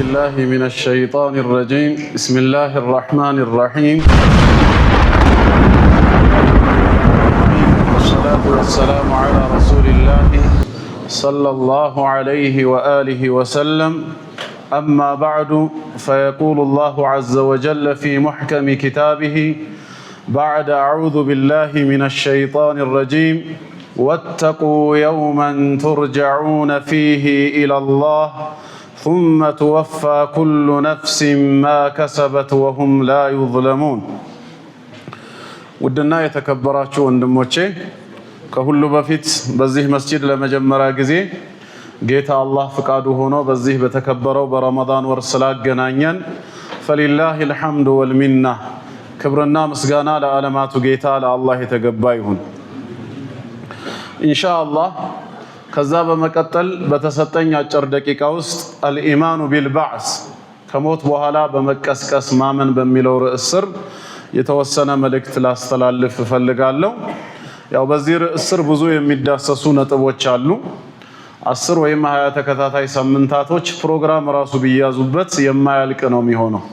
بالله من الشيطان الرجيم. بسم الله الرحمن الرحيم. والصلاة والسلام على رسول الله صلى الله عليه وآله وسلم. أما بعد، فيقول الله عز وجل في محكم كتابه بعد أعوذ بالله من الشيطان الرجيم: واتقوا يوما ترجعون فيه إلى الله ثم توفى كل نفس ما كسبت وهم لا يظلمون። ውድና የተከበራችሁ ወንድሞቼ፣ ከሁሉ በፊት በዚህ መስጂድ ለመጀመሪያ ጊዜ ጌታ አላህ ፍቃዱ ሆኖ በዚህ በተከበረው በረመዳን ወር ስላገናኘን فلله الحمد والمنة፣ ክብርና ምስጋና ለዓለማቱ ጌታ ለአላህ የተገባ ይሁን። ኢንሻአላህ ከዛ በመቀጠል በተሰጠኝ አጭር ደቂቃ ውስጥ الإيمان بالبعث፣ ከሞት በኋላ በመቀስቀስ ማመን በሚለው ርዕስ ስር የተወሰነ መልእክት ላስተላልፍ እፈልጋለሁ። ያው በዚህ ርዕስ ስር ብዙ የሚዳሰሱ ነጥቦች አሉ። 10 ወይም 20 ተከታታይ ሳምንታቶች ፕሮግራም ራሱ ቢያዙበት የማያልቅ ነው የሚሆነው።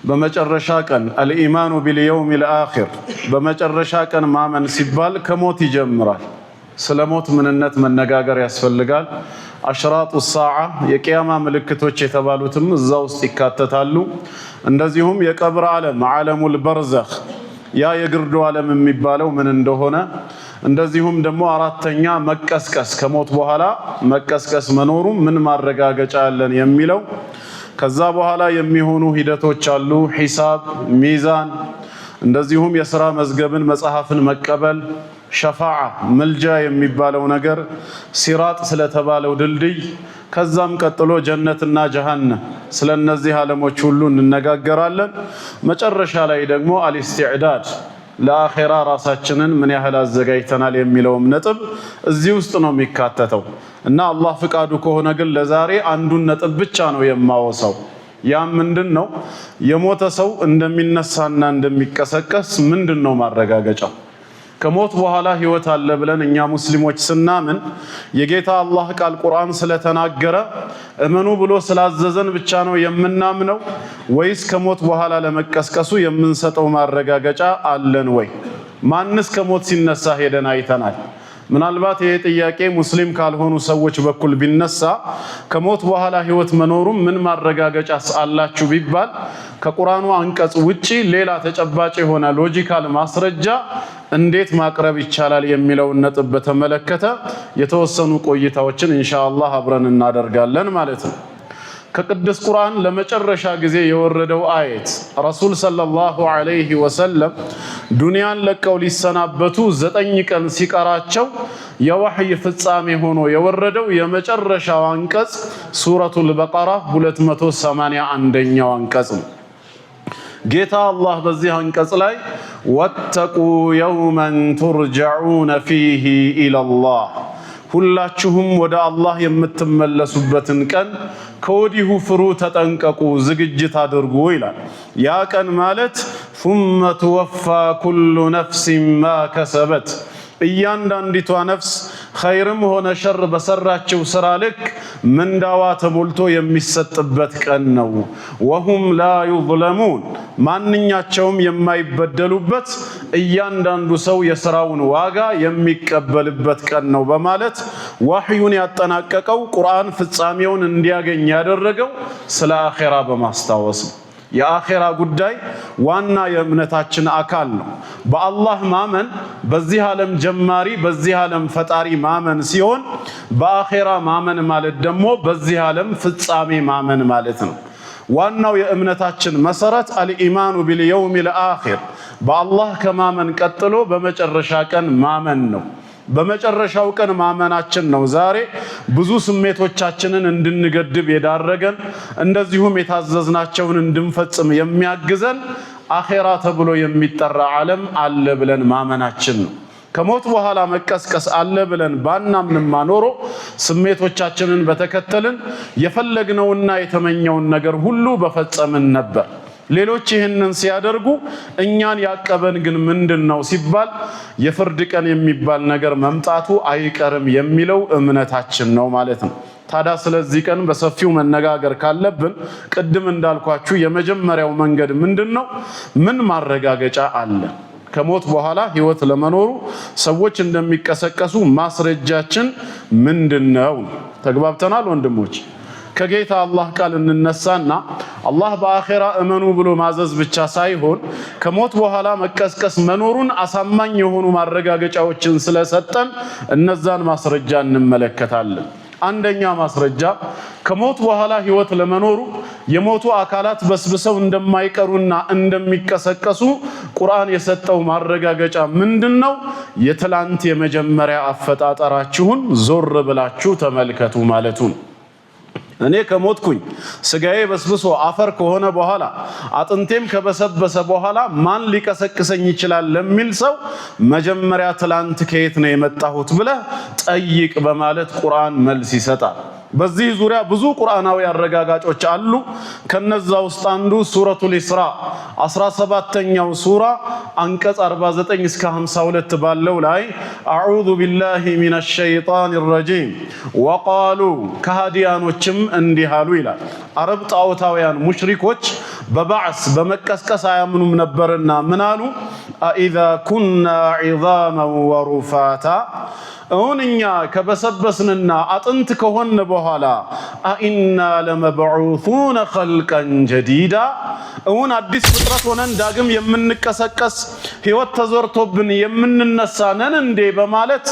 በመጨረሻ ቀን الإيمان باليوم الآخر፣ በመጨረሻ ቀን ማመን ሲባል ከሞት ይጀምራል። ስለ ሞት ምንነት መነጋገር ያስፈልጋል። أشراط الساعة፣ የቅያማ ምልክቶች የተባሉትም እዛ ውስጥ ይካተታሉ። እንደዚሁም የቀብር ዓለም عالم البرزخ፣ ያ የግርዶ ዓለም የሚባለው ምን እንደሆነ፣ እንደዚሁም ደግሞ አራተኛ መቀስቀስ፣ ከሞት በኋላ መቀስቀስ መኖሩ ምን ማረጋገጫ አለን የሚለው፣ ከዛ በኋላ የሚሆኑ ሂደቶች አሉ። ሂሳብ፣ ሚዛን፣ እንደዚሁም የስራ መዝገብን መጽሐፍን መቀበል፣ ሸፋዓ ምልጃ የሚባለው ነገር፣ ሲራጥ ስለተባለው ድልድይ፣ ከዛም ቀጥሎ ጀነትና ጀሃነም፣ ስለነዚህ ዓለሞች ሁሉ እንነጋገራለን። መጨረሻ ላይ ደግሞ الاستعداد ለአኼራ፣ ራሳችንን ምን ያህል አዘጋጅተናል የሚለውም ነጥብ እዚህ ውስጥ ነው የሚካተተው እና አላህ ፍቃዱ ከሆነ ግን ለዛሬ አንዱን ነጥብ ብቻ ነው የማወሳው። ያም ምንድን ነው? የሞተ ሰው እንደሚነሳና እንደሚቀሰቀስ ምንድን ነው ማረጋገጫው? ከሞት በኋላ ህይወት አለ ብለን እኛ ሙስሊሞች ስናምን የጌታ አላህ ቃል ቁርአን ስለተናገረ እመኑ ብሎ ስላዘዘን ብቻ ነው የምናምነው ወይስ ከሞት በኋላ ለመቀስቀሱ የምንሰጠው ማረጋገጫ አለን ወይ? ማንስ ከሞት ሲነሳ ሄደን አይተናል? ምናልባት ይሄ ጥያቄ ሙስሊም ካልሆኑ ሰዎች በኩል ቢነሳ፣ ከሞት በኋላ ህይወት መኖሩም ምን ማረጋገጫስ አላችሁ ቢባል፣ ከቁርአኑ አንቀጽ ውጪ ሌላ ተጨባጭ የሆነ logical ማስረጃ እንዴት ማቅረብ ይቻላል የሚለውን ነጥብ በተመለከተ የተወሰኑ ቆይታዎችን ኢንሻአላህ አብረን እናደርጋለን ማለት ነው። ከቅዱስ ቁርአን ለመጨረሻ ጊዜ የወረደው አየት ረሱል صلى الله عليه وسلم ዱንያን ለቀው ሊሰናበቱ 9 ቀን ሲቀራቸው የዋህይ ፍጻሜ ሆኖ የወረደው የመጨረሻው አንቀጽ ሱረቱል በቀራ 281ኛው አንቀጽ ነው። ጌታ አላህ በዚህ አንቀጽ ላይ واتقوا يوما ترجعون فيه إلى الله፣ ሁላችሁም ወደ አላህ የምትመለሱበትን ቀን ከወዲሁ ፍሩ፣ ተጠንቀቁ፣ ዝግጅት አድርጉ ይላል። ያ ቀን ማለት ثم توفى كل نفس ما كسبت፣ እያንዳንዲቷ ነፍስ ኸይርም ሆነ ሸር በሰራችው ስራ ልክ ምንዳዋ ተሞልቶ የሚሰጥበት ቀን ነው። وهم لا يظلمون፣ ማንኛቸውም የማይበደሉበት፣ እያንዳንዱ ሰው የስራውን ዋጋ የሚቀበልበት ቀን ነው በማለት ዋህዩን ያጠናቀቀው፣ ቁርአን ፍጻሜውን እንዲያገኝ ያደረገው ስለ አኼራ በማስታወስ ነው። የአኼራ ጉዳይ ዋና የእምነታችን አካል ነው። በአላህ ማመን በዚህ ዓለም ጀማሪ በዚህ ዓለም ፈጣሪ ማመን ሲሆን፣ በአኼራ ማመን ማለት ደግሞ በዚህ ዓለም ፍጻሜ ማመን ማለት ነው። ዋናው የእምነታችን መሰረት الإيمان باليوم الآخر፣ በአላህ ከማመን ቀጥሎ በመጨረሻ ቀን ማመን ነው። በመጨረሻው ቀን ማመናችን ነው ዛሬ ብዙ ስሜቶቻችንን እንድንገድብ የዳረገን፣ እንደዚሁም የታዘዝናቸውን እንድንፈጽም የሚያግዘን አኼራ ተብሎ የሚጠራ ዓለም አለ ብለን ማመናችን ነው። ከሞት በኋላ መቀስቀስ አለ ብለን ባናምንማ ኖሮ ስሜቶቻችንን በተከተልን፣ የፈለግነውና የተመኘውን ነገር ሁሉ በፈጸምን ነበር። ሌሎች ይህንን ሲያደርጉ እኛን ያቀበን ግን ምንድን ነው ሲባል የፍርድ ቀን የሚባል ነገር መምጣቱ አይቀርም የሚለው እምነታችን ነው ማለት ነው። ታዲያ ስለዚህ ቀን በሰፊው መነጋገር ካለብን ቅድም እንዳልኳችሁ የመጀመሪያው መንገድ ምንድን ነው? ምን ማረጋገጫ አለ? ከሞት በኋላ ህይወት ለመኖሩ ሰዎች እንደሚቀሰቀሱ ማስረጃችን ምንድን ነው? ተግባብተናል ወንድሞች? ከጌታ አላህ ቃል እንነሳና አላህ በአኼራ እመኑ ብሎ ማዘዝ ብቻ ሳይሆን ከሞት በኋላ መቀስቀስ መኖሩን አሳማኝ የሆኑ ማረጋገጫዎችን ስለሰጠን እነዛን ማስረጃ እንመለከታለን። አንደኛ ማስረጃ ከሞት በኋላ ህይወት ለመኖሩ የሞቱ አካላት በስብሰው እንደማይቀሩና እንደሚቀሰቀሱ ቁርአን የሰጠው ማረጋገጫ ምንድን ነው? የትላንት የመጀመሪያ አፈጣጠራችሁን ዞር ብላችሁ ተመልከቱ ማለቱ ነው። እኔ ከሞትኩኝ ስጋዬ በስብሶ አፈር ከሆነ በኋላ አጥንቴም ከበሰበሰ በኋላ ማን ሊቀሰቅሰኝ ይችላል ለሚል ሰው መጀመሪያ ትላንት ከየት ነው የመጣሁት ብለህ ጠይቅ በማለት ቁርአን መልስ ይሰጣል። በዚህ ዙሪያ ብዙ ቁርአናዊ አረጋጋጮች አሉ። ከነዛ ውስጥ አንዱ ሱረቱል ኢስራ 17ኛው ሱራ አንቀጽ 49 እስከ 52 ባለው ላይ أعوذ بالله من الشيطان الرجيم وقالوا ከሃዲያኖችም እንዲህ አሉ ይላል። አረብ ጣዖታውያን ሙሽሪኮች በባዕስ በመቀስቀስ አያምኑም ነበርና ምን አሉ? أإذا كنا عظاما ورفاتا እውን እኛ ከበሰበስንና አጥንት ከሆን በኋላ أإنا لمبعوثون خلقا جديدا እውን አዲስ ፍጥረት ሆነን ዳግም የምንቀሰቀስ ሕይወት ተዘርቶብን የምንነሳ ነን እንዴ? በማለት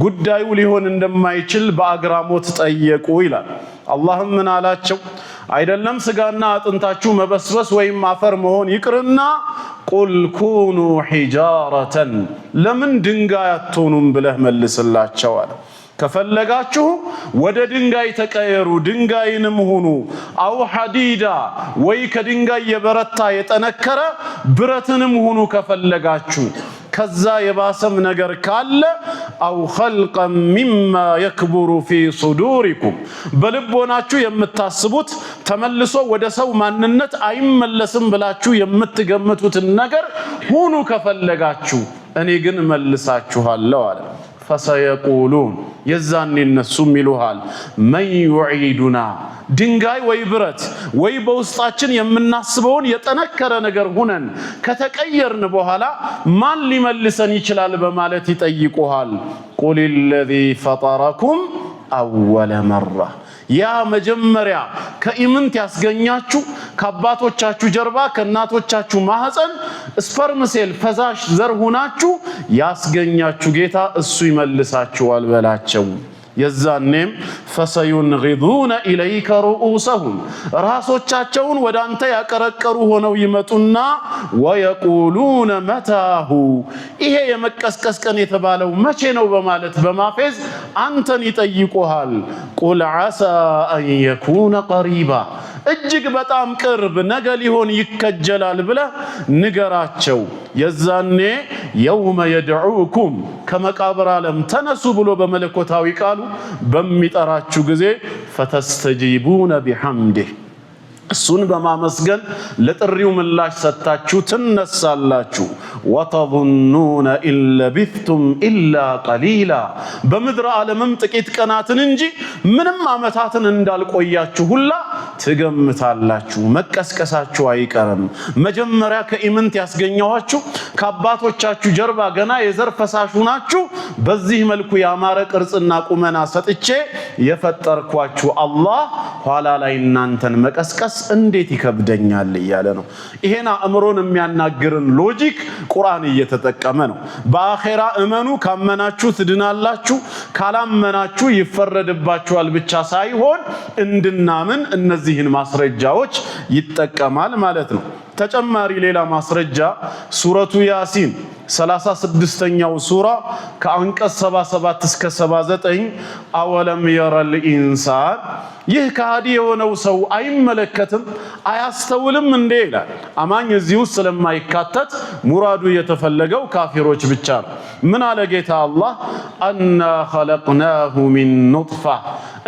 ጉዳዩ ሊሆን እንደማይችል በአግራሞት ጠየቁ ይላል። አላህም ምን አላቸው? አይደለም ስጋና አጥንታችሁ መበስበስ ወይም አፈር መሆን ይቅርና قل كونوا حجارة ለምን ድንጋይ አትሆኑም ብለህ መልስላቸው አለ። ከፈለጋችሁ ወደ ድንጋይ ተቀየሩ፣ ድንጋይንም ሁኑ። أو حديدا ወይ ከድንጋይ የበረታ የጠነከረ ብረትንም ሁኑ ከፈለጋችሁ። ከዛ የባሰም ነገር ካለ أو خلقا مما يكبر في صدوركم በልቦናችሁ የምታስቡት ተመልሶ ወደ ሰው ማንነት አይመለስም ብላችሁ የምትገምቱትን ነገር ሁኑ ከፈለጋችሁ፣ እኔ ግን መልሳችኋለሁ አለ። فسيقولون የዛኔ እነሱም ይሉሃል من يعيدنا ድንጋይ ወይ ብረት ወይ በውስጣችን የምናስበውን የጠነከረ ነገር ሁነን ከተቀየርን በኋላ ማን ሊመልሰን ይችላል? በማለት ይጠይቁሃል። قل الذي فطركم أول مرة ያ መጀመሪያ ከኢምንት ያስገኛችሁ ከአባቶቻችሁ ጀርባ ከእናቶቻችሁ ማህፀን sperm cell ፈሳሽ ዘር ሁናችሁ ያስገኛችሁ ጌታ እሱ ይመልሳችኋል በላቸው። የዛኔም فسينغضون إليك رءوسهم ራሶቻቸውን ወደ አንተ ያቀረቀሩ ሆነው ይመጡና ويقولون متاه ይሄ የመቀስቀስ ቀን የተባለው መቼ ነው በማለት በማፌዝ አንተን ይጠይቁሃል። قل عسى أن يكون قريبا እጅግ በጣም ቅርብ ነገ ሊሆን ይከጀላል ብለህ ንገራቸው። የዛኔ يوم يدعوكم ከመቃብር ዓለም ተነሱ ብሎ በመለኮታዊ ቃሉ በሚጠራችሁ ጊዜ فتستجيبون بحمده እሱን በማመስገን ለጥሪው ምላሽ ሰጥታችሁ ትነሳላችሁ። وتظنون إن لبثتم إلا قليلا በምድር ዓለምም ጥቂት ቀናትን እንጂ ምንም ዓመታትን እንዳልቆያችሁ ሁላ ትገምታላችሁ። መቀስቀሳችሁ አይቀርም። መጀመሪያ ከኢምንት ያስገኘኋችሁ ከአባቶቻችሁ ጀርባ ገና የዘር ፈሳሽ ሁናችሁ በዚህ መልኩ ያማረ ቅርጽና ቁመና ሰጥቼ የፈጠርኳችሁ አላህ ኋላ ላይ እናንተን መቀስቀስ እንዴት ይከብደኛል እያለ ነው። ይሄን አእምሮን የሚያናግርን logic ቁርአን እየተጠቀመ ነው። በአኼራ እመኑ፣ ካመናችሁ ትድናላችሁ፣ ካላመናችሁ ይፈረድባችኋል ብቻ ሳይሆን እንድናምን እነዚህን ማስረጃዎች ይጠቀማል ማለት ነው። ተጨማሪ ሌላ ማስረጃ ሱረቱ ያሲን 36ኛው ሱራ ከአንቀጽ 77 እስከ 79 أولم ير الإنسان ይህ ከሃዲ የሆነው ሰው አይመለከትም አያስተውልም እንዴ ይላል። አማኝ እዚህ ውስጥ ስለማይካተት ሙራዱ የተፈለገው ካፊሮች ብቻ ነው። ምን አለ ጌታ አላህ? أنا خلقناه من نطفة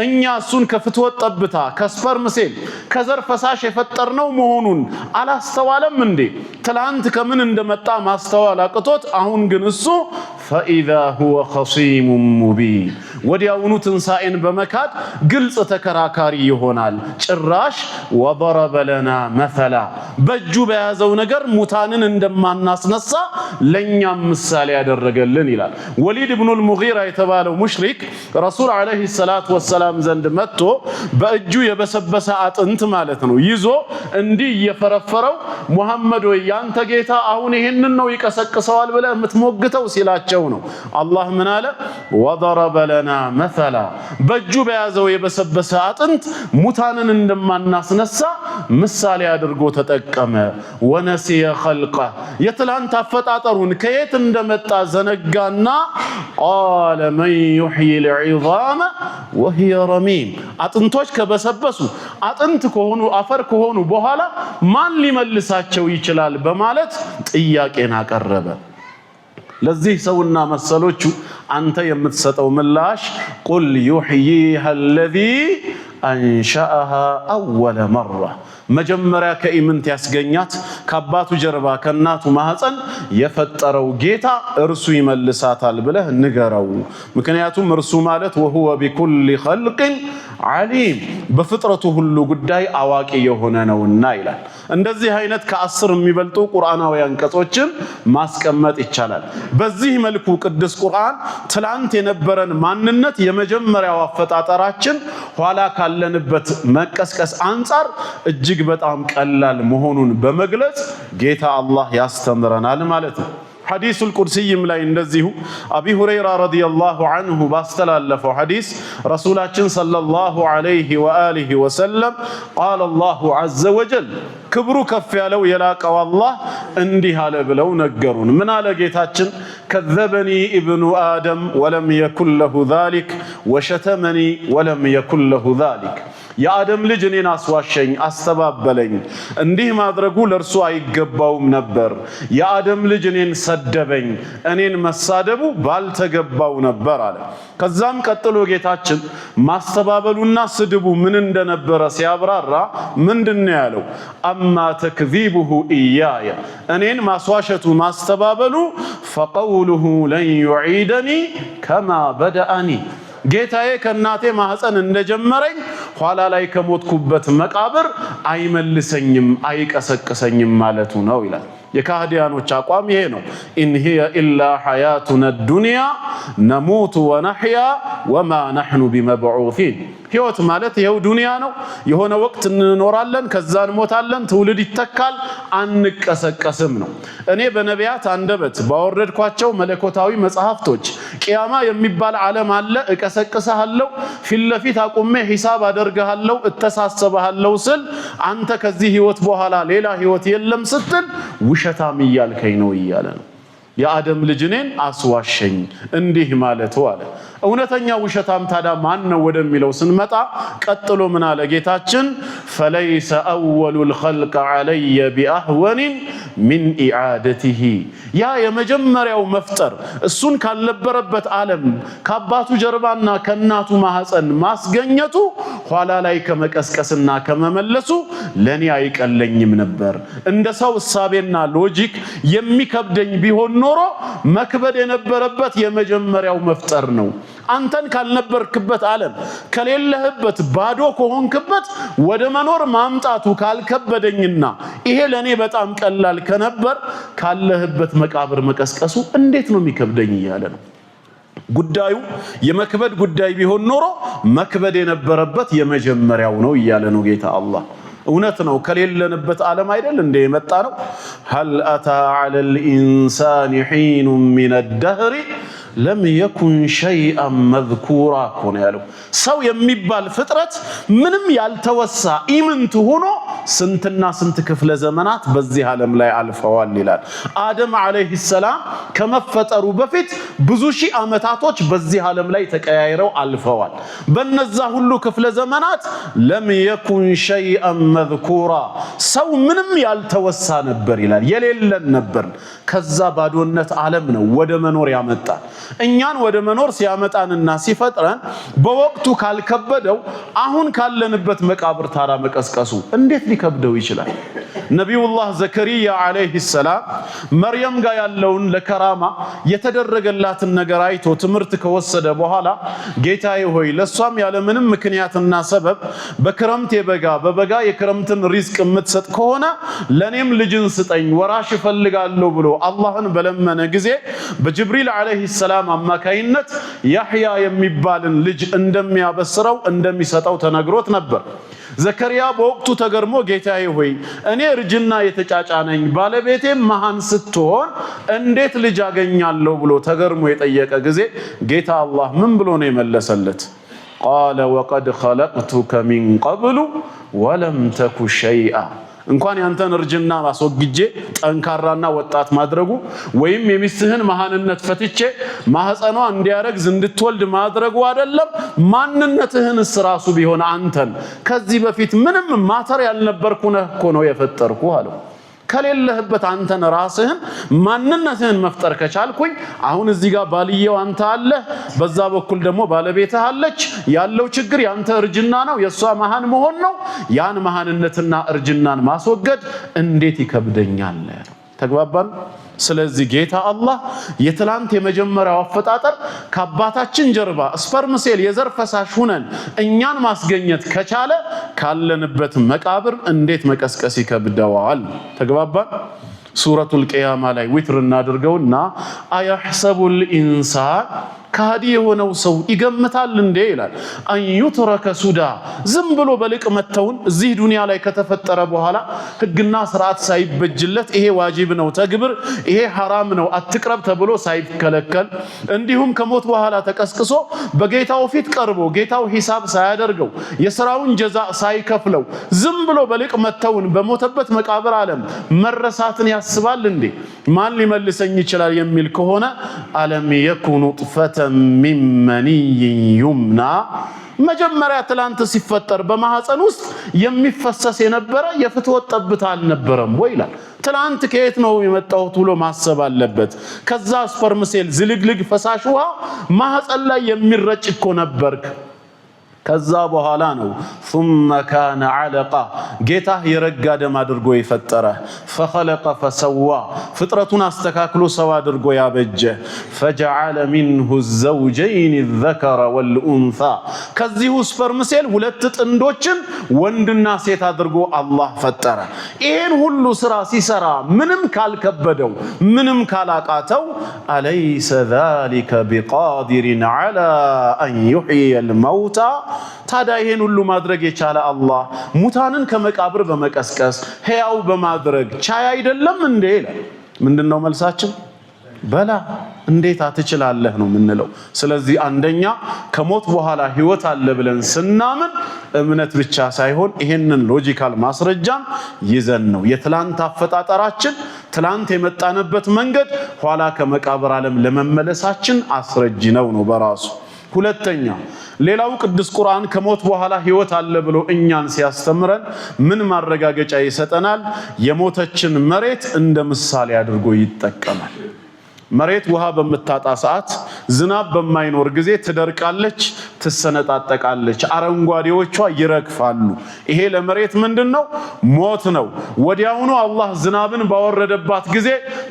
እኛ እሱን ከፍትወት ጠብታ ከ sperm cell ከዘር ፈሳሽ የፈጠርነው መሆኑን አላስተዋለም እንዴ? ትላንት ከምን እንደመጣ ማስተዋል አቅቶት አሁን ግን እሱ فإذا هو خصيم مبين ወዲያውኑ ትንሣኤን በመካድ ግልጽ ተከራካሪ ይሆናል። ጭራሽ وضرب لنا مثلا በእጁ በያዘው ነገር ሙታንን እንደማናስነሳ ለእኛም ምሳሌ ያደረገልን ይላል። ወሊድ ብኑል ሙጊራ የተባለው ሙሽሪክ ረሱል عليه الصلاة والسلام ዘንድ መጥቶ በእጁ የበሰበሰ አጥንት ማለት ነው ይዞ እንዲህ እየፈረፈረው፣ ሙሐመድ ወይ ያንተ ጌታ አሁን ይህንን ነው ይቀሰቅሰዋል ብለህ የምትሞግተው ሲላቸው ነው። አላህ ምን አለ? وضرب لنا مثلا በእጁ በያዘው የበሰበሰ አጥንት ሙታንን እንደማናስነሳ ምሳሌ አድርጎ ተጠቀመ። ونسي خلقه የትላንት አፈጣጠሩን ከየት እንደመጣ ዘነጋና قال من يحيي العظام وهي رميم አጥንቶች ከበሰበሱ፣ አጥንት ከሆኑ፣ አፈር ከሆኑ በኋላ ማን ሊመልሳቸው ይችላል በማለት ጥያቄን አቀረበ። ለዚህ ሰውና መሰሎቹ አንተ የምትሰጠው ምላሽ قل يحييها الذي أنشأها أول مرة መጀመሪያ ከኢምንት ያስገኛት፣ ከአባቱ ጀርባ ከእናቱ ማህፀን የፈጠረው ጌታ እርሱ ይመልሳታል ብለህ ንገረው። ምክንያቱም እርሱ ማለት وهو بكل خلق عليم በፍጥረቱ ሁሉ ጉዳይ አዋቂ የሆነ ነውና ይላል። እንደዚህ አይነት ከ10 የሚበልጡ ቁርአናዊ አንቀጾችን ማስቀመጥ ይቻላል። በዚህ መልኩ ቅዱስ ቁርአን ትላንት የነበረን ማንነት፣ የመጀመሪያው አፈጣጠራችን ኋላ ካለንበት መቀስቀስ አንጻር እጅግ በጣም ቀላል መሆኑን በመግለጽ ጌታ አላህ ያስተምረናል ማለት ነው። ሐዲሱል ቁድሲይም ላይ እንደዚሁ አቢ ሁረይራ رضي الله عنه ባስተላለፈው ሐዲስ ረሱላችን صلى الله عليه وآله وسلم قال الله عز وجل ክብሩ ከፍ ያለው የላቀው አላህ እንዲህ አለ ብለው ነገሩን። ምን አለ ጌታችን? كذبني ابن آدم ولم يكن له ذلك وشتمني ولم يكن له ذلك የአደም ልጅ እኔን አስዋሸኝ፣ አስተባበለኝ። እንዲህ ማድረጉ ለእርሱ አይገባውም ነበር። የአደም ልጅ እኔን ሰደበኝ፣ እኔን መሳደቡ ባልተገባው ነበር አለ። ከዛም ቀጥሎ ጌታችን ማስተባበሉና ስድቡ ምን እንደነበረ ሲያብራራ ምንድን ነው ያለው? أما تكذيبه إياي እኔን ማስዋሸቱ ማስተባበሉ فقوله لن يعيدني كما بدأني ጌታዬ ከእናቴ ማህፀን እንደጀመረኝ ኋላ ላይ ከሞትኩበት መቃብር አይመልሰኝም፣ አይቀሰቅሰኝም ማለቱ ነው ይላል። የካህዲያኖች አቋም ይሄ ነው። إن هي إلا حياتنا الدنيا نموت ونحيا وما نحن بمبعوثين ህይወት ማለት ይኸው ዱንያ ነው። የሆነ ወቅት እንኖራለን፣ ከዛ እንሞታለን፣ ትውልድ ይተካል፣ አንቀሰቀስም ነው። እኔ በነቢያት አንደበት ባወረድኳቸው መለኮታዊ መጽሐፍቶች ቅያማ የሚባል ዓለም አለ፣ እቀሰቅስሃለሁ፣ ፊት ለፊት አቁሜ ሂሳብ አደርግሃለሁ፣ እተሳሰብሃለሁ ስል አንተ ከዚህ ህይወት በኋላ ሌላ ህይወት የለም ስትል ውሸታም እያልከኝ ነው እያለ ነው። የአደም ልጅ እኔን አስዋሸኝ እንዲህ ማለቱ አለ። እውነተኛ ውሸታም ታዲያ ማን ነው ወደሚለው ስንመጣ ቀጥሎ ምን አለ ጌታችን? فليس أول الخلق علي بأهون من إعادته ያ የመጀመሪያው መፍጠር፣ እሱን ካልነበረበት ዓለም ከአባቱ ጀርባና ከእናቱ ማህፀን ማስገኘቱ ኋላ ላይ ከመቀስቀስና ከመመለሱ ለእኔ አይቀለኝም ነበር። እንደ ሰው እሳቤና logic የሚከብደኝ ቢሆን ኖሮ መክበድ የነበረበት የመጀመሪያው መፍጠር ነው። አንተን ካልነበርክበት ዓለም፣ ከሌለህበት፣ ባዶ ከሆንክበት ወደ መኖር ማምጣቱ ካልከበደኝና ይሄ ለእኔ በጣም ቀላል ከነበር ካለህበት መቃብር መቀስቀሱ እንዴት ነው የሚከብደኝ እያለ ነው። ጉዳዩ የመክበድ ጉዳይ ቢሆን ኖሮ መክበድ የነበረበት የመጀመሪያው ነው እያለ ነው ጌታ አላህ። እውነት ነው። ከሌለንበት ዓለም አይደል እንደ የመጣ ነው። هل أتى على الإنسان حين من الدهر لم يكن شيئا مذكورا እኮ ነው ያለው። ሰው የሚባል ፍጥረት ምንም ያልተወሳ ኢምንት ሆኖ ስንትና ስንት ክፍለ ዘመናት በዚህ ዓለም ላይ አልፈዋል ይላል። አደም عليه السلام ከመፈጠሩ በፊት ብዙ ሺህ ዓመታቶች በዚህ ዓለም ላይ ተቀያይረው አልፈዋል። በነዛ ሁሉ ክፍለ ዘመናት لم يكن شيئا مذكورا ሰው ምንም ያልተወሳ ነበር ይላል። የሌለን ነበር። ከዛ ባዶነት ዓለም ነው ወደ መኖር ያመጣን። እኛን ወደ መኖር ሲያመጣንና ሲፈጥረን በወቅቱ ካልከበደው አሁን ካለንበት መቃብር ታራ መቀስቀሱ እንዴት ሊከብደው ይችላል? ነቢዩላህ ዘከሪያ ዓለይሂ ሰላም መርየም ጋር ያለውን ለከራማ የተደረገላትን ነገር አይቶ ትምህርት ከወሰደ በኋላ ጌታዬ ሆይ ለእሷም ያለምንም ምክንያትና ሰበብ በክረምት የበጋ በበጋ የክረምትን ሪዝቅ የምትሰጥ ከሆነ ለእኔም ልጅን ስጠኝ ወራሽ እፈልጋለሁ ብሎ አላህን በለመነ ጊዜ በጅብሪል ዓለይሂ ሰላም አማካይነት ያሕያ የሚባልን ልጅ እንደሚያበስረው እንደሚሰጠው ተነግሮት ነበር። ዘከርያ በወቅቱ ተገርሞ ጌታዬ ሆይ እኔ እርጅና የተጫጫነኝ ባለቤቴም መሃን ስትሆን እንዴት ልጅ አገኛለሁ ብሎ ተገርሞ የጠየቀ ጊዜ ጌታ አላህ ምን ብሎ ነው የመለሰለት? قال وقد خلقتك من قبل ولم تك شيئا። እንኳን ያንተን እርጅና አስወግጄ ጠንካራና ወጣት ማድረጉ ወይም የሚስትህን መሃንነት ፈትቼ ማህፀኗ እንዲያረግዝ እንድትወልድ ማድረጉ አይደለም፣ ማንነትህንስ ራሱ ቢሆን አንተን ከዚህ በፊት ምንም matter ያልነበርኩ ነህ እኮ ነው የፈጠርኩ አለው። ከሌለህበት አንተን ራስህን ማንነትህን መፍጠር ከቻልኩኝ አሁን እዚህ ጋር ባልየው አንተ አለህ፣ በዛ በኩል ደግሞ ባለቤትህ አለች። ያለው ችግር ያንተ እርጅና ነው፣ የእሷ መሃን መሆን ነው። ያን መሃንነትና እርጅናን ማስወገድ እንዴት ይከብደኛል? ተግባባን? ስለዚህ ጌታ አላህ የትላንት የመጀመሪያው አፈጣጠር ከአባታችን ጀርባ sperm cell የዘር ፈሳሽ ሁነን እኛን ማስገኘት ከቻለ ካለንበት መቃብር እንዴት መቀስቀስ ይከብደዋል? ተግባባን? ሱረቱል ቅያማ ላይ ዊትር እናድርገውና أيحسب الإنسان ከሃዲ የሆነው ሰው ይገምታል እንዴ ይላል። أن يترك سدى ዝም ብሎ በልቅ መተውን እዚህ ዱንያ ላይ ከተፈጠረ በኋላ ህግና ስርዓት ሳይበጅለት ይሄ ዋጅብ ነው ተግብር፣ ይሄ ሐራም ነው አትቅረብ ተብሎ ሳይከለከል እንዲሁም ከሞት በኋላ ተቀስቅሶ በጌታው ፊት ቀርቦ ጌታው ሂሳብ ሳያደርገው የስራውን ጀዛ ሳይከፍለው ዝም ብሎ በልቅ መተውን በሞተበት መቃብር ዓለም መረሳትን ያስባል እንዴ? ማን ሊመልሰኝ ይችላል የሚል ከሆነ ألم يك نطفة من مني يمنى መጀመሪያ ትላንት ሲፈጠር በማህፀን ውስጥ የሚፈሰስ የነበረ የፍትወት ጠብታ አልነበረም ወይ ይላል። ትላንት ከየት ነው የመጣሁት ብሎ ማሰብ አለበት። ከዛ sperm cell ዝልግልግ ፈሳሽ ውሃ ማህፀን ላይ የሚረጭ እኮ ነበርክ። ከዛ በኋላ ነው ثم كان علقة ጌታህ የረጋ ደም አድርጎ የፈጠረ فخلق فسوى ፍጥረቱን አስተካክሎ ሰው አድርጎ ያበጀ فجعل منه الزوجين الذكر والأنثى ከዚሁ sperm cell ሁለት ጥንዶችን ወንድና ሴት አድርጎ አላህ ፈጠረ። ይሄን ሁሉ ስራ ሲሰራ ምንም ካልከበደው ምንም ካላቃተው أليس ذلك بقادر على أن يحيي الموتى ታዲያ ይሄን ሁሉ ማድረግ የቻለ አላህ ሙታንን ከመቃብር በመቀስቀስ ሕያው በማድረግ ቻይ አይደለም እንዴ ይላል። ምንድነው መልሳችን? بلى እንዴታ ትችላለህ ነው የምንለው። ስለዚህ አንደኛ ከሞት በኋላ ህይወት አለ ብለን ስናምን እምነት ብቻ ሳይሆን ይሄንን logical ማስረጃም ይዘን ነው። የትላንት አፈጣጠራችን ትላንት የመጣንበት መንገድ ኋላ ከመቃብር ዓለም ለመመለሳችን አስረጅ ነው ነው በራሱ። ሁለተኛ ሌላው ቅዱስ ቁርአን ከሞት በኋላ ህይወት አለ ብሎ እኛን ሲያስተምረን ምን ማረጋገጫ ይሰጠናል? የሞተችን መሬት እንደ ምሳሌ አድርጎ ይጠቀማል። መሬት ውሃ በምታጣ ሰዓት፣ ዝናብ በማይኖር ጊዜ ትደርቃለች፣ ትሰነጣጠቃለች፣ አረንጓዴዎቿ ይረግፋሉ። ይሄ ለመሬት ምንድን ነው? ሞት ነው። ወዲያውኑ አላህ ዝናብን ባወረደባት ጊዜ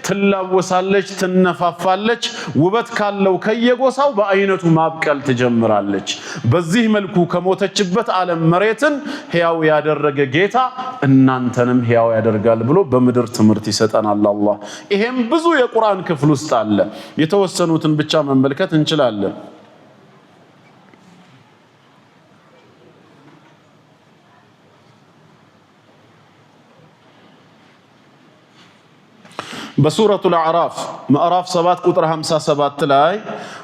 ትላወሳለች፣ ትነፋፋለች። ውበት ካለው ከየጎሳው በአይነቱ ማብቀል ትጀምራለች። በዚህ መልኩ ከሞተችበት ዓለም መሬትን ሕያው ያደረገ ጌታ እናንተንም ሕያው ያደርጋል ብሎ በምድር ትምህርት ይሰጠናል አላህ። ይሄም ብዙ የቁርአን ክፍል ውስጥ አለ። የተወሰኑትን ብቻ መመልከት እንችላለን። በሱረቱል አዕራፍ ምዕራፍ 7 ቁጥር 57 ላይ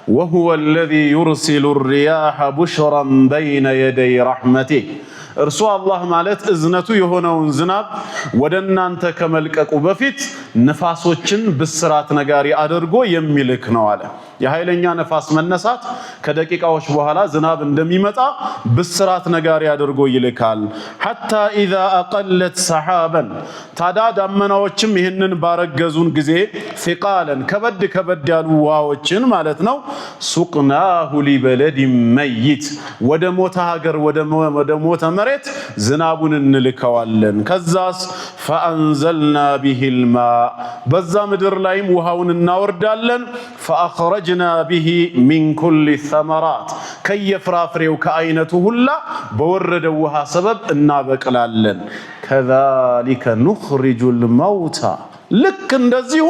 وهو الذي يرسل الرياح بشرا بين يدي رحمته እርሱ አላህ ማለት እዝነቱ የሆነውን ዝናብ ወደ እናንተ ከመልቀቁ በፊት ንፋሶችን ብስራት ነጋሪ አድርጎ የሚልክ ነው አለ። የኃይለኛ ነፋስ መነሳት ከደቂቃዎች በኋላ ዝናብ እንደሚመጣ ብስራት ነጋሪ አድርጎ ይልካል። حتى إذا أقلت سحابا ታዳ ዳመናዎችም ይህንን ባረገዙን ጊዜ ثقالا ከበድ ከበድ ያሉ ውሃዎችን ማለት ነው። سقناه لبلد ميت ወደ ሞተ ሀገር ወደ ሞተ መሬት ዝናቡን እንልከዋለን። ከዛስ فأنزلنا به الماء በዛ ምድር ላይም ውሃውን እናወርዳለን። فأخرجنا به من كل الثمرات ከየፍራፍሬው ከአይነቱ ሁላ በወረደው ውሃ ሰበብ እናበቅላለን። كذلك نخرج الموتى ልክ እንደዚሁ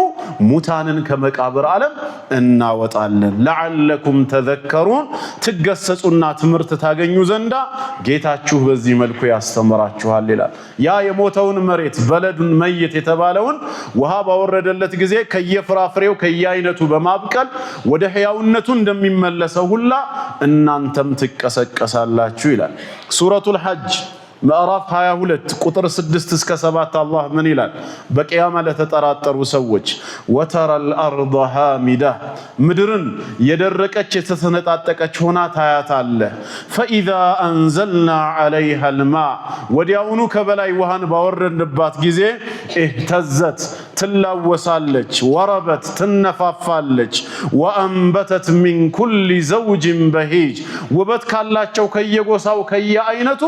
ሙታንን ከመቃብር ዓለም እናወጣለን። لعلكم تذكرون ትገሰጹና ትምህርት ታገኙ ዘንዳ ጌታችሁ በዚህ መልኩ ያስተምራችኋል ይላል። ያ የሞተውን መሬት بلد ميت የተባለውን ውሃ ባወረደለት ጊዜ ከየፍራፍሬው ከየአይነቱ በማብቀል ወደ ሕያውነቱ እንደሚመለሰው ሁላ እናንተም ትቀሰቀሳላችሁ ይላል። ሱረቱል ሐጅ ምዕራፍ 22 ቁጥር 6 እስከ 7 አላህ ምን ይላል? በቅያማ ለተጠራጠሩ ሰዎች وترى الأرض هامدة ምድርን የደረቀች የተሰነጣጠቀች ሆና ታያታለህ። فإذا أنزلنا عليها الماء ወዲያውኑ ከበላይ ውሃን ባወረድንባት ጊዜ اهتزت ትላወሳለች፣ وربت ትነፋፋለች፣ وأنبتت من كل زوج بهيج ውበት ካላቸው ከየጎሳው ከየአይነቱ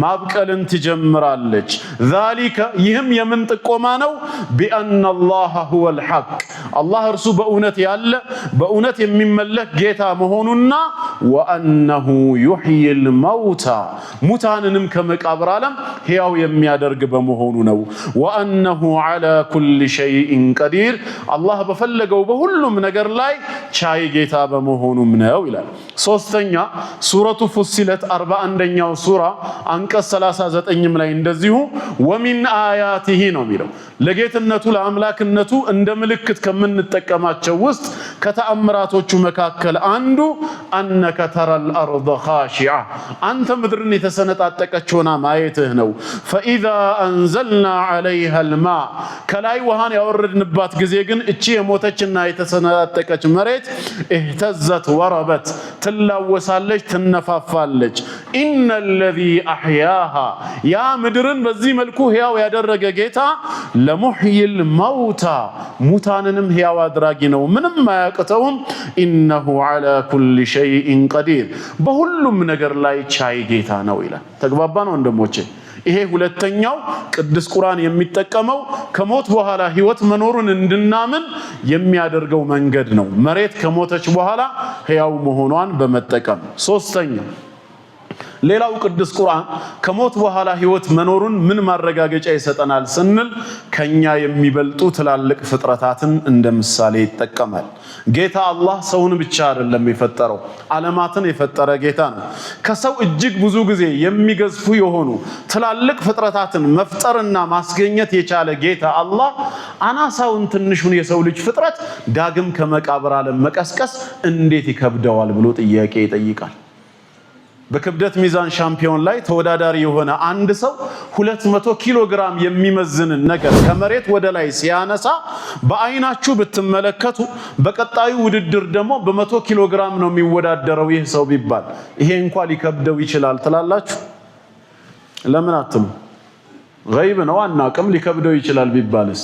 ማብቀልን ትጀምራለች። ذلك ይህም የምን ጥቆማ ነው? بأن الله هو الحق አላህ እርሱ በእውነት ያለ በእውነት የሚመለክ ጌታ መሆኑና وأنه يحيي الموتى ሙታንንም ከመቃብር ዓለም ሕያው የሚያደርግ በመሆኑ ነው። وأنه على كل شيء قدير አላህ በፈለገው በሁሉም ነገር ላይ ቻይ ጌታ በመሆኑም ነው ይላል። ሶስተኛ ሱረቱ ፉሲለት 41ኛው ሱራ አንቀጽ 39ም ላይ እንደዚሁ ومن آياته ነው የሚለው ለጌትነቱ ለአምላክነቱ እንደ ምልክት ከምንጠቀማቸው ውስጥ ከተአምራቶቹ መካከል አንዱ أنك ترى الأرض خاشعة አንተ ምድርን የተሰነጣጠቀች ሆና ማየትህ ነው። فإذا أنزلنا عليها الماء ከላይ ውሃን ያወረድንባት ጊዜ ግን እቺ የሞተችና የተሰነጣጠቀች መሬት اهتزت وربت ትላወሳለች፣ ትነፋፋለች። إن الذي أحياها ያ ምድርን በዚህ መልኩ ሕያው ያደረገ ጌታ لمحيي الموتى ሙታንንም ሕያው አድራጊ ነው፣ ምንም አያቅተውም። إنه على كل شيء قدير በሁሉም ነገር ላይ ቻይ ጌታ ነው ይላል። ተግባባን ወንድሞቼ? ይሄ ሁለተኛው ቅዱስ ቁርአን የሚጠቀመው ከሞት በኋላ ህይወት መኖሩን እንድናምን የሚያደርገው መንገድ ነው። መሬት ከሞተች በኋላ ሕያው መሆኗን በመጠቀም። ሶስተኛ ሌላው ቅዱስ ቁርአን ከሞት በኋላ ህይወት መኖሩን ምን ማረጋገጫ ይሰጠናል ስንል ከኛ የሚበልጡ ትላልቅ ፍጥረታትን እንደ ምሳሌ ይጠቀማል። ጌታ አላህ ሰውን ብቻ አይደለም የፈጠረው፣ ዓለማትን የፈጠረ ጌታ ነው። ከሰው እጅግ ብዙ ጊዜ የሚገዝፉ የሆኑ ትላልቅ ፍጥረታትን መፍጠርና ማስገኘት የቻለ ጌታ አላህ አናሳውን ትንሹን የሰው ልጅ ፍጥረት ዳግም ከመቃብር ዓለም መቀስቀስ እንዴት ይከብደዋል ብሎ ጥያቄ ይጠይቃል። በክብደት ሚዛን ሻምፒዮን ላይ ተወዳዳሪ የሆነ አንድ ሰው 200 ኪሎ ግራም የሚመዝንን ነገር ከመሬት ወደ ላይ ሲያነሳ በአይናችሁ ብትመለከቱ፣ በቀጣዩ ውድድር ደግሞ በ100 ኪሎ ግራም ነው የሚወዳደረው ይህ ሰው ቢባል ይሄ እንኳ ሊከብደው ይችላል ትላላችሁ? ለምን አትሉ? ገይብ ነው አናቅም። ሊከብደው ይችላል ቢባልስ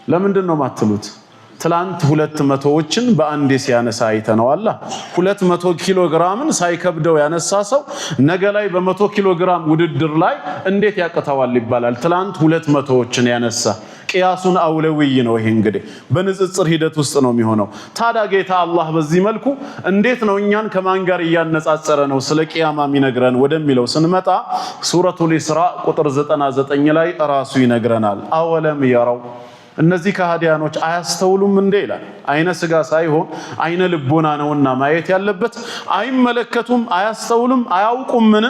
ለምንድን ነው ማትሉት? ትላንት 200ዎችን በአንዴ ሲያነሳ አይተነዋላ። 200 ኪሎ ግራምን ሳይከብደው ያነሳ ሰው ነገ ላይ በ100 ኪሎ ግራም ውድድር ላይ እንዴት ያቅተዋል ይባላል። ትላንት 200ዎችን ያነሳ قياس أولوي ነው። ይሄ እንግዲህ በንጽጽር ሂደት ውስጥ ነው የሚሆነው። ታዲያ ጌታ አላህ በዚህ መልኩ እንዴት ነው እኛን ከማን ጋር እያነጻጸረ ነው ስለ ቅያማ የሚነግረን ወደሚለው ስንመጣ ሱረቱል ኢስራ ቁጥር 99 ላይ ራሱ ይነግረናል። أولم يروا እነዚህ ከሃዲያኖች አያስተውሉም እንዴ ይላል። አይነ ስጋ ሳይሆን አይነ ልቦና ነውና ማየት ያለበት። አይመለከቱም፣ አያስተውሉም፣ አያውቁምን?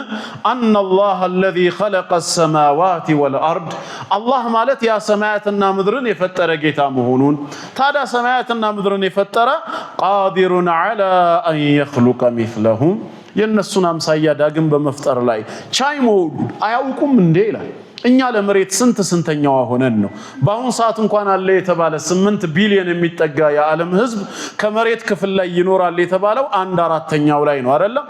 أن الله الذي خلق السماوات والأرض አላህ ማለት ያ ሰማያትና ምድርን የፈጠረ ጌታ መሆኑን። ታዲያ ሰማያትና ምድርን የፈጠረ قادر على أن يخلق مثلهم የእነሱን አምሳያ ዳግም በመፍጠር ላይ ቻይ መሆኑን አያውቁም እንዴ ይላል። እኛ ለመሬት ስንት ስንተኛዋ ሆነን ነው? በአሁኑ ሰዓት እንኳን አለ የተባለ 8 ቢሊዮን የሚጠጋ የዓለም ሕዝብ ከመሬት ክፍል ላይ ይኖራል የተባለው አንድ አራተኛው ላይ ነው አይደለም?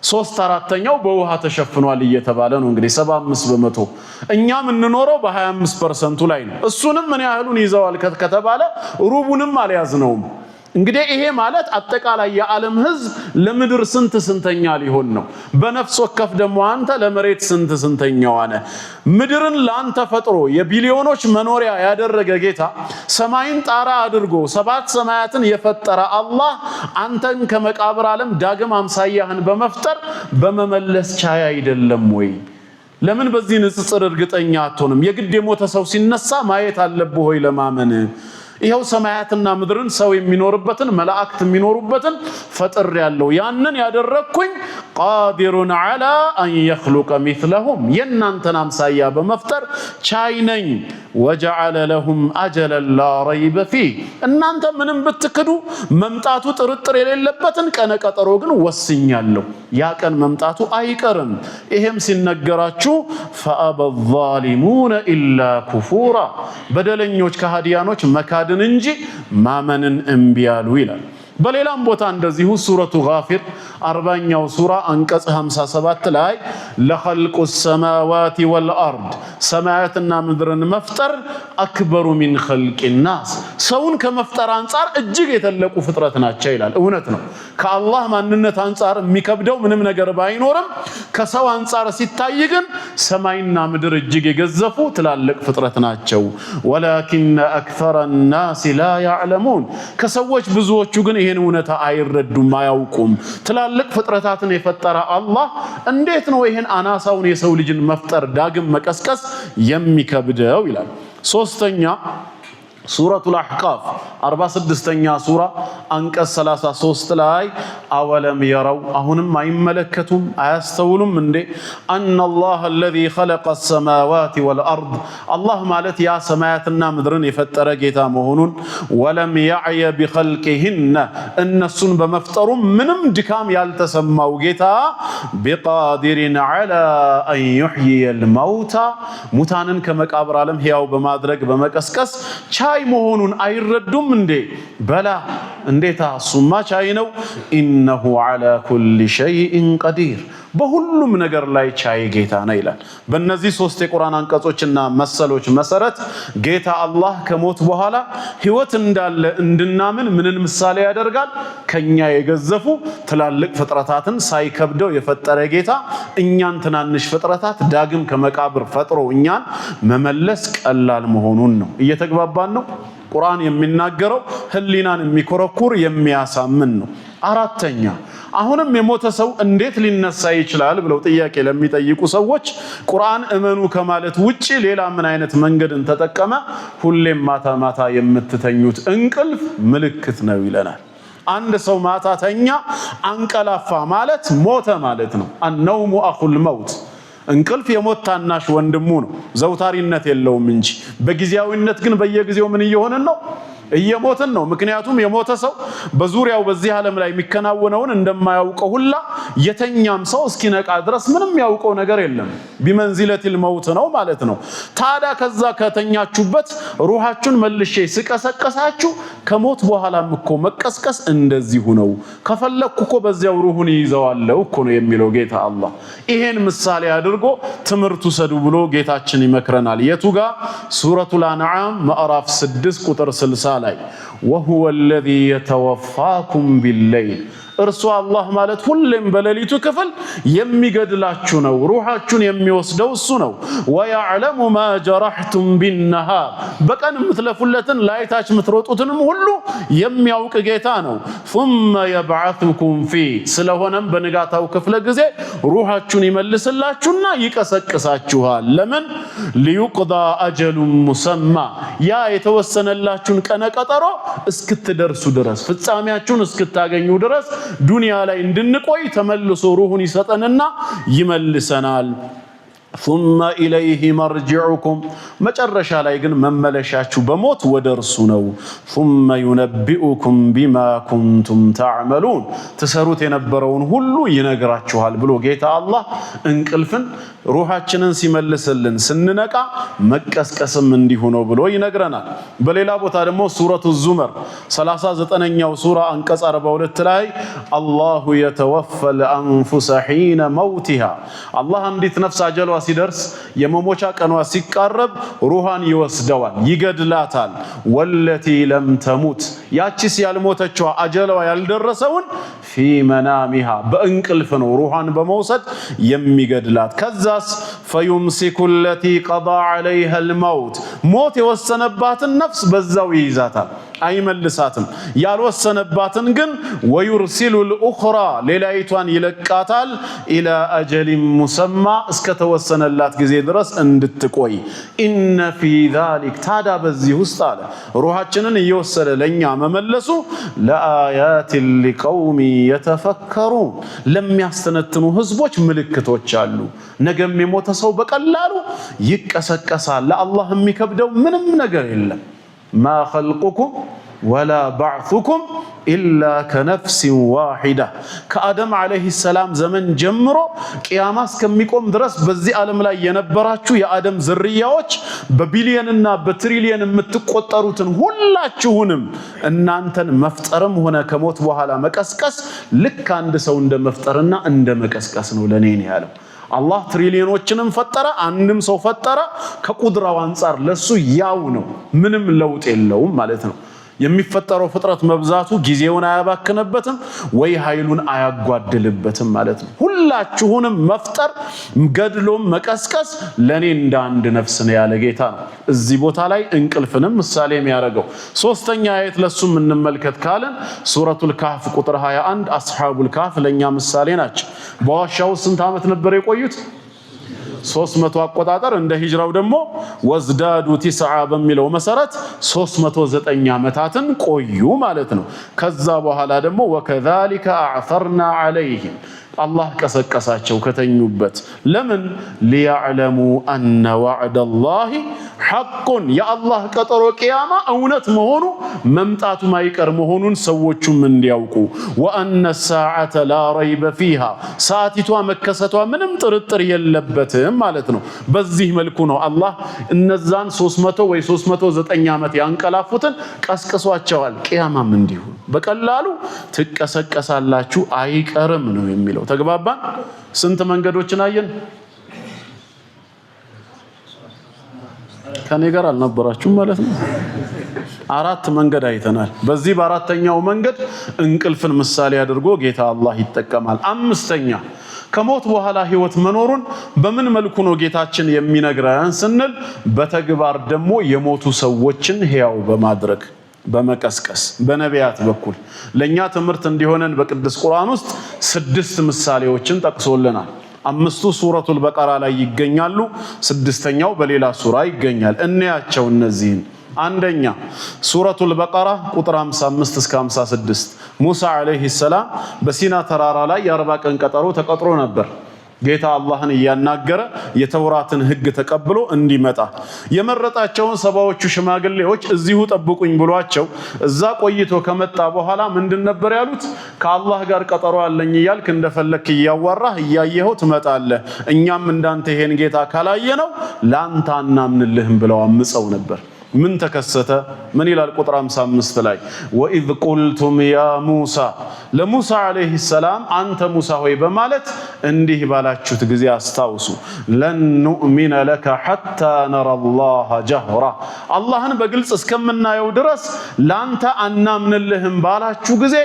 ሶስት አራተኛው በውሃ ተሸፍኗል እየተባለ ነው። እንግዲህ 75%፣ እኛ የምንኖረው በ25% ኡ ላይ ነው። እሱንም ምን ያህሉን ይዘዋል ከተባለ ሩቡንም አልያዝነውም። እንግዲህ ይሄ ማለት አጠቃላይ የዓለም ህዝብ ለምድር ስንት ስንተኛ ሊሆን ነው? በነፍስ ወከፍ ደግሞ አንተ ለመሬት ስንት ስንተኛዋ ነህ? ምድርን ለአንተ ፈጥሮ የቢሊዮኖች መኖሪያ ያደረገ ጌታ፣ ሰማይን ጣራ አድርጎ ሰባት ሰማያትን የፈጠረ አላህ አንተን ከመቃብር ዓለም ዳግም አምሳያህን በመፍጠር በመመለስ ቻይ አይደለም ወይ? ለምን በዚህ ንጽጽር እርግጠኛ አትሆንም? የግድ የሞተ ሰው ሲነሳ ማየት አለብህ ወይ ለማመን? ይኸው ሰማያትና ምድርን፣ ሰው የሚኖርበትን፣ መላእክት የሚኖሩበትን ፈጥሬያለሁ፣ ያንን ያደረግኩኝ قادر على أن يخلق مثلهم የእናንተን አምሳያ በመፍጠር ቻይ ነኝ። وجعل لهم أجلا لا ريب فيه እናንተ ምንም ብትክዱ መምጣቱ ጥርጥር የሌለበትን ቀነ ቀጠሮ ግን ወስኛለሁ። ያ ቀን መምጣቱ አይቀርም። ይሄም ሲነገራችሁ فأبى الظالمون إلا كفورا በደለኞች ከሃዲያኖች መካድን እንጂ ማመንን እምቢ አሉ ይላል። በሌላም ቦታ እንደዚሁ ሱረቱ ጋፊር 40ኛው ሱራ አንቀጽ 57 ላይ لخلق السماوات والأرض ሰማያትና ምድርን መፍጠር أكبر من خلق الناس ሰውን ከመፍጠር አንጻር እጅግ የተለቁ ፍጥረት ናቸው ይላል። እውነት ነው። ከአላህ ማንነት አንጻር የሚከብደው ምንም ነገር ባይኖርም ከሰው አንጻር ሲታይ ግን ሰማይና ምድር እጅግ የገዘፉ ትላልቅ ፍጥረት ናቸው። ولكن أكثر الناس لا يعلمون ከሰዎች ብዙዎቹ ግን ይህን እውነታ አይረዱም፣ አያውቁም። ትላልቅ ፍጥረታትን የፈጠረ አላህ እንዴት ነው ይህን አናሳውን የሰው ልጅን መፍጠር፣ ዳግም መቀስቀስ የሚከብደው ይላል። ሶስተኛ፣ ሱረቱል አሕቃፍ 46ኛ ሱራ አንቀጽ 33 ላይ أولم يروا አሁንም አይመለከቱም፣ አያስተውሉም እንዴ? أن الله الذي خلق السماوات والأرض አላህ ማለት ያ ሰማያትና ምድርን የፈጠረ ጌታ መሆኑን፣ ولم يعي بخلقهن እነሱን በመፍጠሩ ምንም ድካም ያልተሰማው ጌታ፣ بقادر على أن يحيي الموتى ሙታንን ከመቃብር ዓለም ሕያው በማድረግ በመቀስቀስ ቻይ መሆኑን አይረዱም እንዴ? بلى እንዴታ፣ እሱማ ቻይ ነው። إنه على كل شيء قدير በሁሉም ነገር ላይ ቻይ ጌታ ነው ይላል። በእነዚህ ሶስት የቁርአን አንቀጾችና መሰሎች መሰረት ጌታ አላህ ከሞት በኋላ ህይወት እንዳለ እንድናምን ምንን ምሳሌ ያደርጋል? ከኛ የገዘፉ ትላልቅ ፍጥረታትን ሳይከብደው የፈጠረ ጌታ እኛን ትናንሽ ፍጥረታት ዳግም ከመቃብር ፈጥሮ እኛን መመለስ ቀላል መሆኑን ነው። እየተግባባን ነው። ቁርአን የሚናገረው ህሊናን የሚኮረኩር፣ የሚያሳምን ነው። አራተኛ፣ አሁንም የሞተ ሰው እንዴት ሊነሳ ይችላል ብለው ጥያቄ ለሚጠይቁ ሰዎች ቁርአን እመኑ ከማለት ውጪ ሌላ ምን አይነት መንገድን ተጠቀመ? ሁሌም ማታ ማታ የምትተኙት እንቅልፍ ምልክት ነው ይለናል። አንድ ሰው ማታ ተኛ፣ አንቀላፋ ማለት ሞተ ማለት ነው። النوم أخو الموت እንቅልፍ የሞት ታናሽ ወንድሙ ነው። ዘውታሪነት የለውም እንጂ በጊዜያዊነት ግን በየጊዜው ምን እየሆንን ነው? እየሞትን ነው። ምክንያቱም የሞተ ሰው በዙሪያው በዚህ ዓለም ላይ የሚከናወነውን እንደማያውቀው ሁላ የተኛም ሰው እስኪነቃ ድረስ ምንም ያውቀው ነገር የለም። بمنزلة الموت ነው ማለት ነው። ታዲያ ከዛ ከተኛችሁበት ሩሃችሁን መልሼ ስቀሰቀሳችሁ ከሞት በኋላም እኮ መቀስቀስ እንደዚሁ ነው። ከፈለግኩ እኮ በዚያው ሩሁን ይይዘዋለሁ እኮ ነው የሚለው ጌታ አላህ። ይሄን ምሳሌ አድርጎ ትምህርት ውሰዱ ብሎ ጌታችን ይመክረናል። የቱ ጋ? ሱረቱል አንዓም ምዕራፍ 6 ቁጥር 60 ላይ وهو الذي يتوفاكم بالليل እርሱ አላህ ማለት ሁሌም በሌሊቱ ክፍል የሚገድላችሁ ነው። ሩሓችሁን የሚወስደው እሱ ነው። ويعلم ما جرحتم بالنهار በቀን የምትለፉለትን ላይታች የምትሮጡትንም ሁሉ የሚያውቅ ጌታ ነው። ثم يبعثكم فيه ስለሆነም በንጋታው ክፍለ ጊዜ ሩሓችሁን ይመልስላችሁና ይቀሰቅሳችኋል። ለምን? ليقضى أجل مسمى ያ የተወሰነላችሁን ቀነ ቀጠሮ እስክትደርሱ ድረስ፣ ፍጻሜያችሁን እስክታገኙ ድረስ ዱንያ ላይ እንድንቆይ ተመልሶ ሩሁን ይሰጠንና ይመልሰናል። ثم إليه مرجعكم መጨረሻ ላይ ግን መመለሻችሁ በሞት ወደ እርሱ ነው። ثم ينبئكم بما كنتم تعملون ትሰሩት የነበረውን ሁሉ ይነግራችኋል ብሎ ጌታ አላህ እንቅልፍን ሩሃችንን ሲመልስልን ስንነቃ መቀስቀስም እንዲሁ ነው ብሎ ይነግረናል። በሌላ ቦታ ደግሞ ሱረቱ ዙመር 39ኛው ሱራ አንቀጽ 42 ላይ الله يتوفى الأنفس حين موتها አላህ አንዲት ነፍስ አጀሏ ሲደርስ የመሞቻ ቀኗ ሲቃረብ ሩሃን ይወስደዋል፣ ይገድላታል። والتي لم تمت ያቺስ ያልሞተችዋ አጀሏ ያልደረሰውን في منامها በእንቅልፍ ነው ሩሃን በመውሰድ የሚገድላት። ከዛስ فيمسك التي قضى عليها الموت ሞት የወሰነባትን ነፍስ በዛው ይይዛታል፣ አይመልሳትም። ያልወሰነባትን ግን ويرسل الأخرى ሌላይቷን ይለቃታል። إلى أجل مسمى እስከተወሰነላት ጊዜ ድረስ እንድትቆይ። إن في ذلك ታዳ በዚህ ውስጥ አለ ሩሃችንን እየወሰደ ለእኛ መመለሱ لآيات لقوم يتفكرون ለሚያስተነትኑ ህዝቦች ምልክቶች አሉ። ነገም የሞተ ሰው በቀላሉ ይቀሰቀሳል። ለአላህ የሚከብደው ምንም ነገር የለም። ما خلقكم ولا بعثكم إلا كنفس واحدة። ከአደም عليه السلام ዘመን ጀምሮ ቅያማ እስከሚቆም ድረስ በዚህ ዓለም ላይ የነበራችሁ የአደም ዝርያዎች በቢሊየንና በትሪሊየን የምትቆጠሩትን ሁላችሁንም እናንተን መፍጠርም ሆነ ከሞት በኋላ መቀስቀስ ልክ አንድ ሰው እንደ መፍጠርና እንደ መቀስቀስ ነው ለእኔ ነው ያለው። አላህ ትሪሊየኖችንም ፈጠረ፣ አንድም ሰው ፈጠረ። ከቁድራው አንጻር ለሱ ያው ነው፣ ምንም ለውጥ የለውም ማለት ነው። የሚፈጠረው ፍጥረት መብዛቱ ጊዜውን አያባክንበትም ወይ ኃይሉን አያጓድልበትም ማለት ነው። ሁላችሁንም መፍጠር ገድሎም መቀስቀስ ለኔ እንደ አንድ ነፍስ ነው ያለ ጌታ ነው። እዚህ ቦታ ላይ እንቅልፍንም ምሳሌ የሚያደርገው ሶስተኛ አየት ለሱም እንመልከት ካልን ሱረቱል ካህፍ ቁጥር 21 አስሐቡል ካህፍ ለኛ ምሳሌ ናቸው። በዋሻው ስንት ዓመት ነበር የቆዩት? 300 አቆጣጠር እንደ ሂጅራው ደግሞ وازدادوا تسعا በሚለው መሰረት 309 ዓመታትን ቆዩ ማለት ነው። ከዛ በኋላ ደግሞ وكذلك أعثرنا عليهم አላህ ቀሰቀሳቸው ከተኙበት። ለምን? ليعلموا أن وعد الله حق የአላህ ቀጠሮ ቅያማ እውነት መሆኑ መምጣቱ ማይቀር መሆኑን ሰዎቹም እንዲያውቁ፣ وأن الساعة لا ريب فيها ሰዓቲቷ መከሰቷ ምንም ጥርጥር የለበትም ማለት ነው። በዚህ መልኩ ነው አላህ እነዛን 300 ወይ 309 ዓመት ያንቀላፉትን ቀስቅሷቸዋል። ቅያማም እንዲሁ በቀላሉ ትቀሰቀሳላችሁ አይቀርም ነው የሚለው። ተግባባን? ስንት መንገዶችን አየን? ከኔ ጋር አልነበራችሁም ማለት ነው። አራት መንገድ አይተናል። በዚህ በአራተኛው መንገድ እንቅልፍን ምሳሌ አድርጎ ጌታ አላህ ይጠቀማል። አምስተኛ ከሞት በኋላ ህይወት መኖሩን በምን መልኩ ነው ጌታችን የሚነግረን ስንል በተግባር ደግሞ የሞቱ ሰዎችን ሕያው በማድረግ በመቀስቀስ በነቢያት በኩል ለእኛ ትምህርት እንዲሆነን በቅዱስ ቁርአን ውስጥ 6 ምሳሌዎችን ጠቅሶልናል። 5ቱ ሱረቱል በቀራ ላይ ይገኛሉ። 6ኛው በሌላ ሱራ ይገኛል። እንያቸው እነዚህን። አንደኛ ሱረቱል በቀራ ቁጥር 55 እስከ 56 ሙሳ ዓለይሂ ሰላም በሲና ተራራ ላይ የ40 ቀን ቀጠሮ ተቀጥሮ ነበር። ጌታ አላህን እያናገረ የተውራትን ሕግ ተቀብሎ እንዲመጣ የመረጣቸውን 70ዎቹ ሽማግሌዎች እዚሁ ጠብቁኝ ብሏቸው እዛ ቆይቶ ከመጣ በኋላ ምንድን ነበር ያሉት? ከአላህ ጋር ቀጠሮ አለኝ እያልክ እንደፈለክ እያዋራህ እያየኸው ትመጣለህ። እኛም እንዳንተ ይሄን ጌታ ካላየነው ላንተ አናምንልህም ብለው አምፀው ነበር። ምን ተከሰተ? ምን ይላል ቁጥር 55 ላይ وإذ قلتم يا موسى ለሙሳ عليه السلام አንተ ሙሳ ሆይ በማለት እንዲህ ባላችሁት ጊዜ አስታውሱ። لن نؤمن لك حتى نرى الله جهرة አላህን በግልጽ እስከምናየው ድረስ ላንተ አናምንልህም ባላችሁ ጊዜ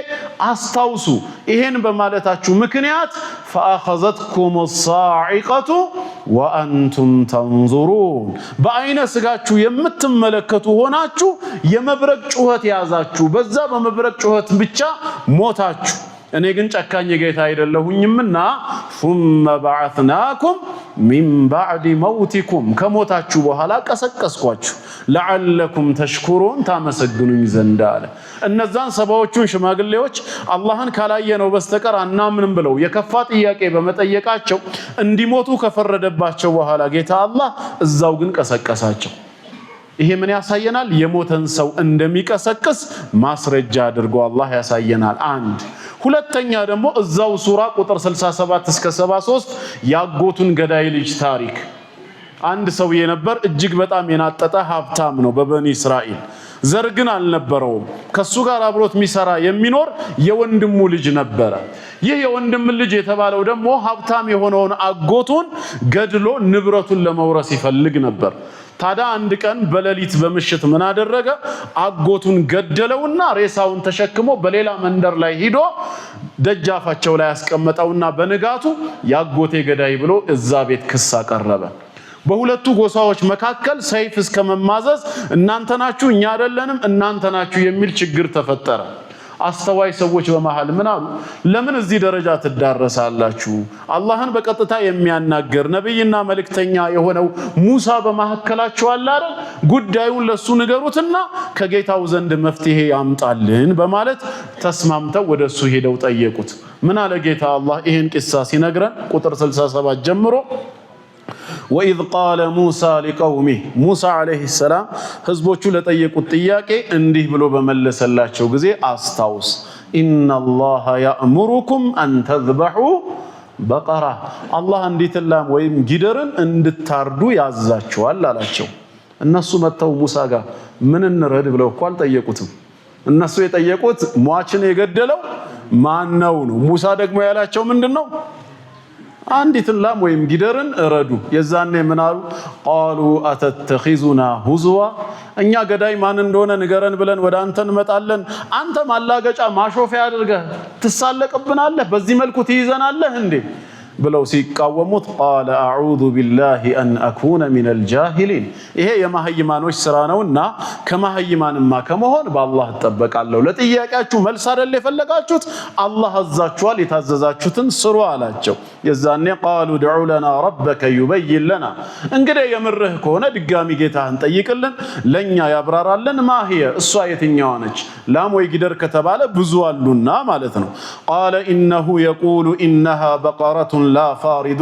አስታውሱ። ይሄን በማለታችሁ ምክንያት فأخذتكم الصاعقة وأنتم تنظرون በአይነ ስጋችሁ የምትመለከቱ ሆናችሁ የመብረቅ ጩኸት ያዛችሁ። በዛ በመብረቅ ጩኸት ብቻ ሞታችሁ። እኔ ግን ጨካኝ ጌታ አይደለሁኝምና ثم بعثناكم من بعد موتكم ከሞታችሁ በኋላ ቀሰቀስኳችሁ لعلكم تشكرون ታመሰግኑኝ ዘንድ አለ። እነዛን 70ዎቹን ሽማግሌዎች አላህን ካላየነው በስተቀር አናምንም ብለው የከፋ ጥያቄ በመጠየቃቸው እንዲሞቱ ከፈረደባቸው በኋላ ጌታ አላህ እዛው ግን ቀሰቀሳቸው። ይሄ ምን ያሳየናል? የሞተን ሰው እንደሚቀሰቅስ ማስረጃ አድርጎ አላህ ያሳየናል። አንድ ሁለተኛ ደግሞ እዛው ሱራ ቁጥር 67 እስከ 73 ያጎቱን ገዳይ ልጅ ታሪክ። አንድ ሰውዬ ነበር፣ እጅግ በጣም የናጠጠ ሀብታም ነው በበኒ እስራኤል። ዘር ግን አልነበረውም። ከሱ ጋር አብሮት የሚሰራ የሚኖር የወንድሙ ልጅ ነበረ። ይህ የወንድም ልጅ የተባለው ደግሞ ሀብታም የሆነውን አጎቱን ገድሎ ንብረቱን ለመውረስ ይፈልግ ነበር። ታዲያ አንድ ቀን በሌሊት በምሽት ምን አደረገ? አጎቱን ገደለውና ሬሳውን ተሸክሞ በሌላ መንደር ላይ ሂዶ ደጃፋቸው ላይ ያስቀመጠውና በንጋቱ ያጎቴ ገዳይ ብሎ እዛ ቤት ክስ አቀረበ። በሁለቱ ጎሳዎች መካከል ሰይፍ እስከ መማዘዝ እናንተ ናችሁ እኛ አይደለንም፣ እናንተ ናችሁ የሚል ችግር ተፈጠረ። አስተዋይ ሰዎች በመሃል ምን አሉ? ለምን እዚህ ደረጃ ትዳረሳላችሁ? አላህን በቀጥታ የሚያናገር ነብይና መልእክተኛ የሆነው ሙሳ በመካከላችሁ አለ አይደል? ጉዳዩን ለሱ ንገሩትና ከጌታው ዘንድ መፍትሄ ያምጣልን በማለት ተስማምተው ወደ እሱ ሄደው ጠየቁት። ምን አለ ጌታ አላህ ይህን ቂሳ ሲነግረን ቁጥር 67 ጀምሮ وإذ قال موسى لقومه ሙሳ عليه السلام ህዝቦቹ ለጠየቁት ጥያቄ እንዲህ ብሎ በመለሰላቸው ጊዜ አስታውስ፣ إن الله يأمركم أن تذبحوا بقرة አላህ አንዲት ላም ወይም ጊደርን እንድታርዱ ያዛችኋል አላቸው። እነሱ መጥተው ሙሳ ጋር ምን እንረድ ብለው እኮ አልጠየቁትም። እነሱ የጠየቁት ሟችን የገደለው ማን ነው ነው። ሙሳ ደግሞ ያላቸው ምንድን ነው? አንዲትን ላም ወይም ጊደርን እረዱ። የዛኔ ምን አሉ? قالوا أتتخذنا هزوا፣ እኛ ገዳይ ማን እንደሆነ ንገረን ብለን ወደ አንተ እንመጣለን። አንተ ማላገጫ ማሾፊያ አድርገህ ትሳለቅብናለህ፣ በዚህ መልኩ ትይዘናለህ እንዴ ብለው ሲቃወሙት፣ قال أعوذ بالله أن أكون من الجاهلين፣ ይሄ የመሀይማኖች ስራ ነውና ከመሀይማንማ ከመሆን በአላህ እጠበቃለሁ። ለጥያቄያችሁ መልስ አይደል የፈለጋችሁት? አላህ አዛችኋል፣ የታዘዛችሁትን ስሩ አላቸው። የዛኔ قالوا ادع لنا ربك يبين لنا፣ እንግዲህ የምርህ ከሆነ ድጋሚ ጌታህን ጠይቅልን፣ ለእኛ ያብራራልን። ما هي እሷ የትኛዋ ነች? ላም ወይ ጊደር ከተባለ ብዙ አሉና ማለት ነው። قال إنه يقول إنها بقرة لا فارض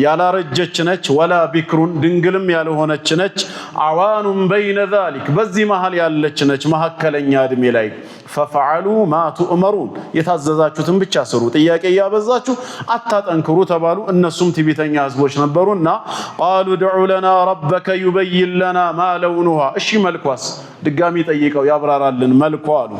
ያላረጀች ነች፣ ولا بكر ድንግልም ያልሆነች ነች። عوان بين ذلك በዚህ መሃል ያለች ነች፣ መካከለኛ እድሜ ላይ። فافعلوا ما تؤمرون የታዘዛችሁትን ብቻ ስሩ፣ ጥያቄ እያበዛችሁ አታጠንክሩ ተባሉ። እነሱም ትዕቢተኛ ህዝቦች ነበሩና قالوا ادع لنا ربك يبين لنا ما لونها፣ እሺ መልኳስ ድጋሚ ጠይቀው ያብራራልን መልኳ አሉ።